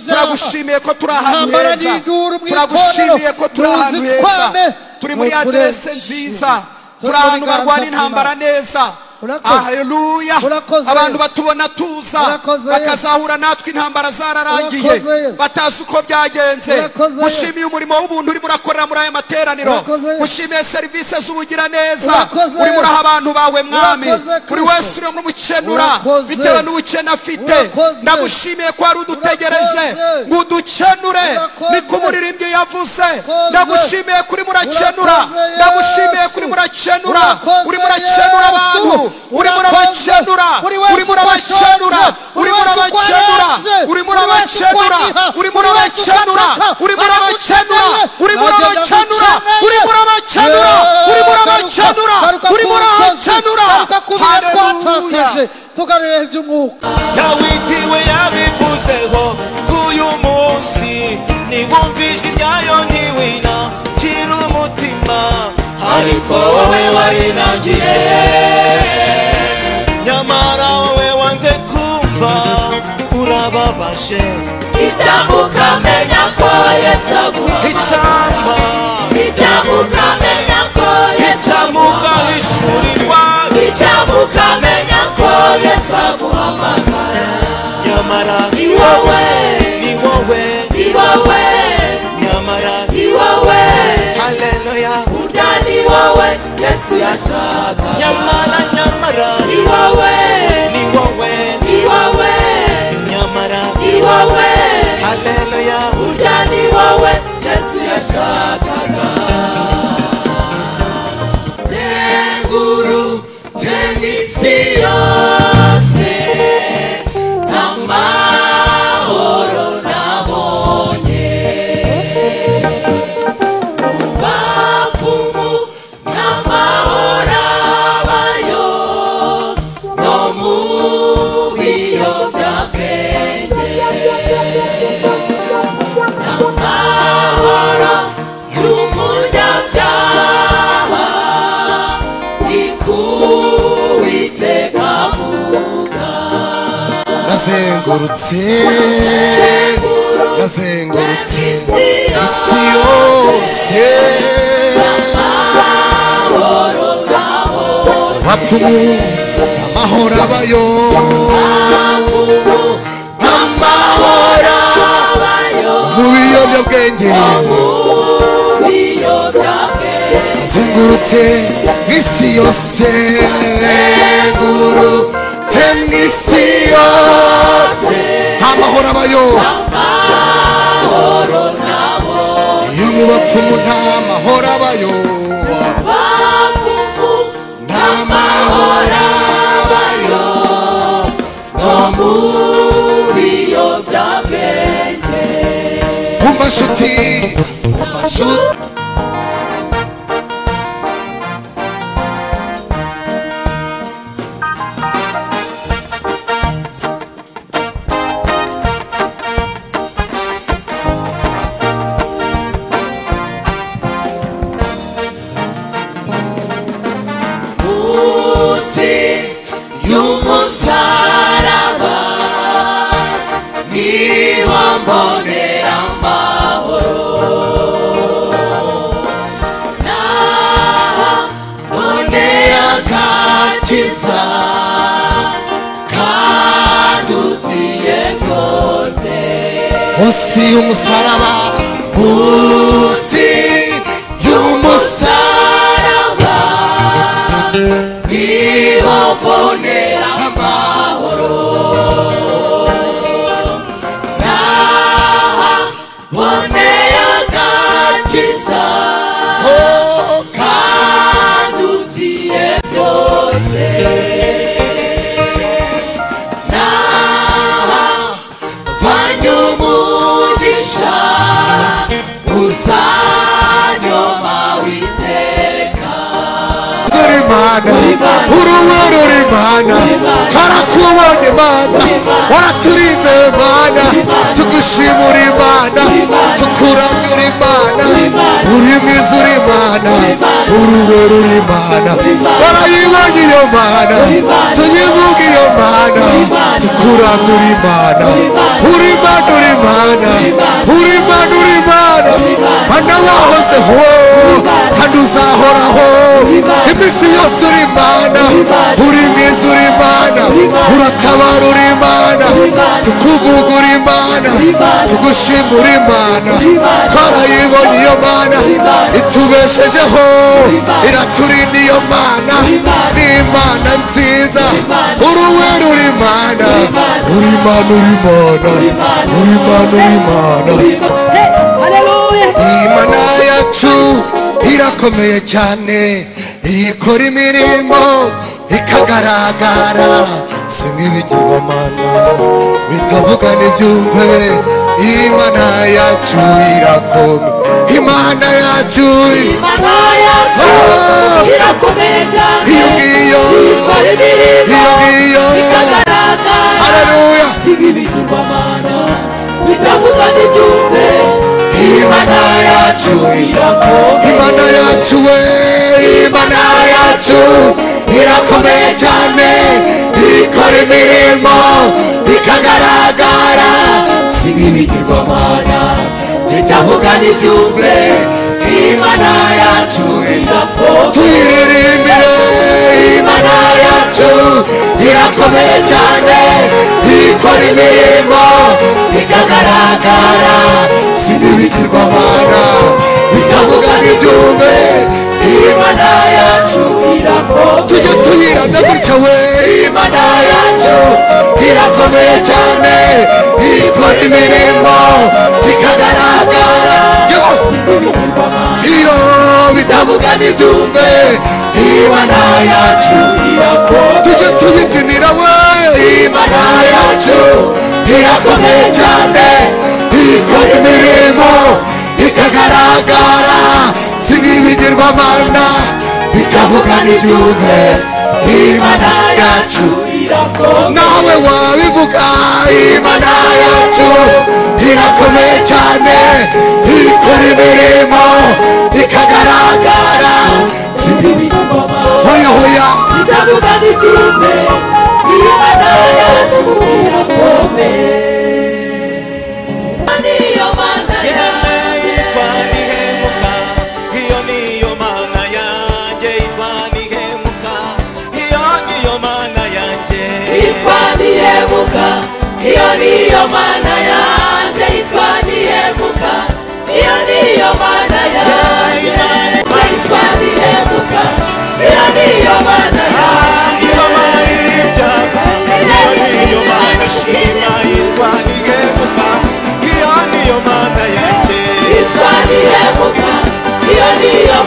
Turagushimiye ko turi ahantu heza. Turagushimiye ko turi ahantu heza. Turi muri adresse nziza. Turi ahantu barwana intambara neza. Haleluya. Abantu batubona tuza bakazahura natwe intambara zararangiye batazi uko byagenze. Mushimiye umurimo w'ubuntu uri murakorera muri aya materaniro. Mushimiye service z'ubugira neza uri muraha abantu bawe mwami. Buri wese uri mukenura bitewe n'ubukene afite. Ndagushimiye ko ari udutegereje ngo udukenure. Niko umuririmbyi yavuze. Ndagushimiye kuri murakenura. Ndagushimiye kuri murakenura. Uri murakenura abantu. Uri murabakenura. Uri murabakenura. Uri murabakenura. Uri murabakenura. Uri murabakenura. Uri murabakenura. Uri murabakenura. Uri murabakenura. Uri murabakenura. Uri murabakenura. Haleluya. Tugarure iby'umwuka. Dawidi we yabivuzeho k'uyu munsi niwumva ijwi ryayo ntiwina gira umutima ariko wowe warinangiye nyamara wowe wanze kumva urababaje. Icyampa ukamenya ko Yesu aguhamagara. Icyampa Icyampa ukamenya ko Yesu icyampa ugahishurirwa. Icyampa ukamenya ko Yesu aguhamagara. Nyamara ni wowe, ni wowe, ni wowe, nyamara ni wowe. Haleluya. Burya ni wowe Yesu yashaka. Nyamara nyamara ni wowe, ni wowe, ni wowe, nyamara ni wowe. Haleluya. Burya ni wowe Yesu yashakaga. Zengurutse isi yose amahoro nabonye. Mu bapfumu n'amahoro abayo no mu biyobyabwenge. Amahoro y'umunyabyaha ni ku Uwiteka avuga. Nazengurutse, nazengurutse isi yose bapfumu amahoro abayo, amahoro mu biyobyabwenge. Nazengurutse isi yose, nazengurutse isi yose amahoro abayo. Iyo mu bapfumu nta mahoro abayo, nta mahoro abayo no mu biyobyabwenge. Umva nshuti, umva nshuti. Munsi y'umusaraba niho mbonera amahoro. Nahaboneye agakiza kadutiye rwose. Munsi y'umusaraba, munsi y'umusaraba niho mbonera amahoro. Nahaboneye agakiza kadutiye byose. Nahavanye umugisha uzanyoma witeka. Mana, uruwuru Mana, karakubonye Mana, waraturinze Mana, Uri mwiza uri Imana, uruwera uri Imana. Barayibonye iyo Mana, tuyivuge iyo Mana, tukuranga uri Imana. Uri Imana, uri Imana, uri Imana, uri Imana. Mana wahozeho kandi uzahoraho iminsi yose uri Imana. Uri mwiza uri Imana, uratabara uri Imana, tukuvuga uri Imana, tugushima uri Imana. Twarayibonye iyo Mana itubeshejeho, iraturinda iyo Mana, ni Imana nziza. Uruwera uri Imana, uri Imana, uri Imana, uri Imana, uri Imana. Imana yacu irakomeye cyane, ikora imirimo ikagaragara, si nk'ibigirwamana bitavuga n'ibyumve. Imana yacu irakomeye, Imana yacu, Imana yacu irakomeye cyane, iyo ngiyo, ikora imirimo iyo ngiyo ikagaragara, haleluya, si nk'ibigirwamana bitavuga n'ibyumve. Imana yacu irakomeye, Imana yacu we, Imana yacu irakomeye cyane, ikora imirimo ikagaragara, si nk'ibigirwamana bitavuga n'ibyumve. Imana yacu irakomeye, tuyiririmbire. Imana yacu irakomeye cyane, ikora imirimo ikagaragara, si nk'ibigirwamana bitavuga n'ibyumve. Imana yacu irakomeye, tujye tuyiramya gutya we. Imana yacu irakomeye cyane, ikora imirimo ikagaragara, iyo bitavuga n'ibyumve. Imana yacu irakomeye, tujye tuyibyinira we. Imana yacu irakomeye cyane, ikora imirimo ikagaragara, si nk'ibigirwamana bitavuga n'ibyumve. Imana yacu irakomeye, nawe wabivuga. Imana yacu irakomeye cyane, ikora imirimo ikagaragara, si nk'ibigirwamana hoya hoya bitavuga n'ibyumve. Imana yacu irakomeye, niyo Mana Yemwe yanjye. yitwa Nihemuka, iyo niyo Mana yanjye yitwa Nihemuka, iyo niyo Mana yanjye Yitwa Nihemuka, iyo niyo Mana yanjye yitwa Nihemuka, iyo niyo Mana yanjye yitwa Nihemuka, iyo niyo Mana yanjye. Ibabari ibyago, iyo niyo Mana shima yitwa Nihemuka, iyo niyo Mana yanjye Yitwa Nihemuka, iyo niyo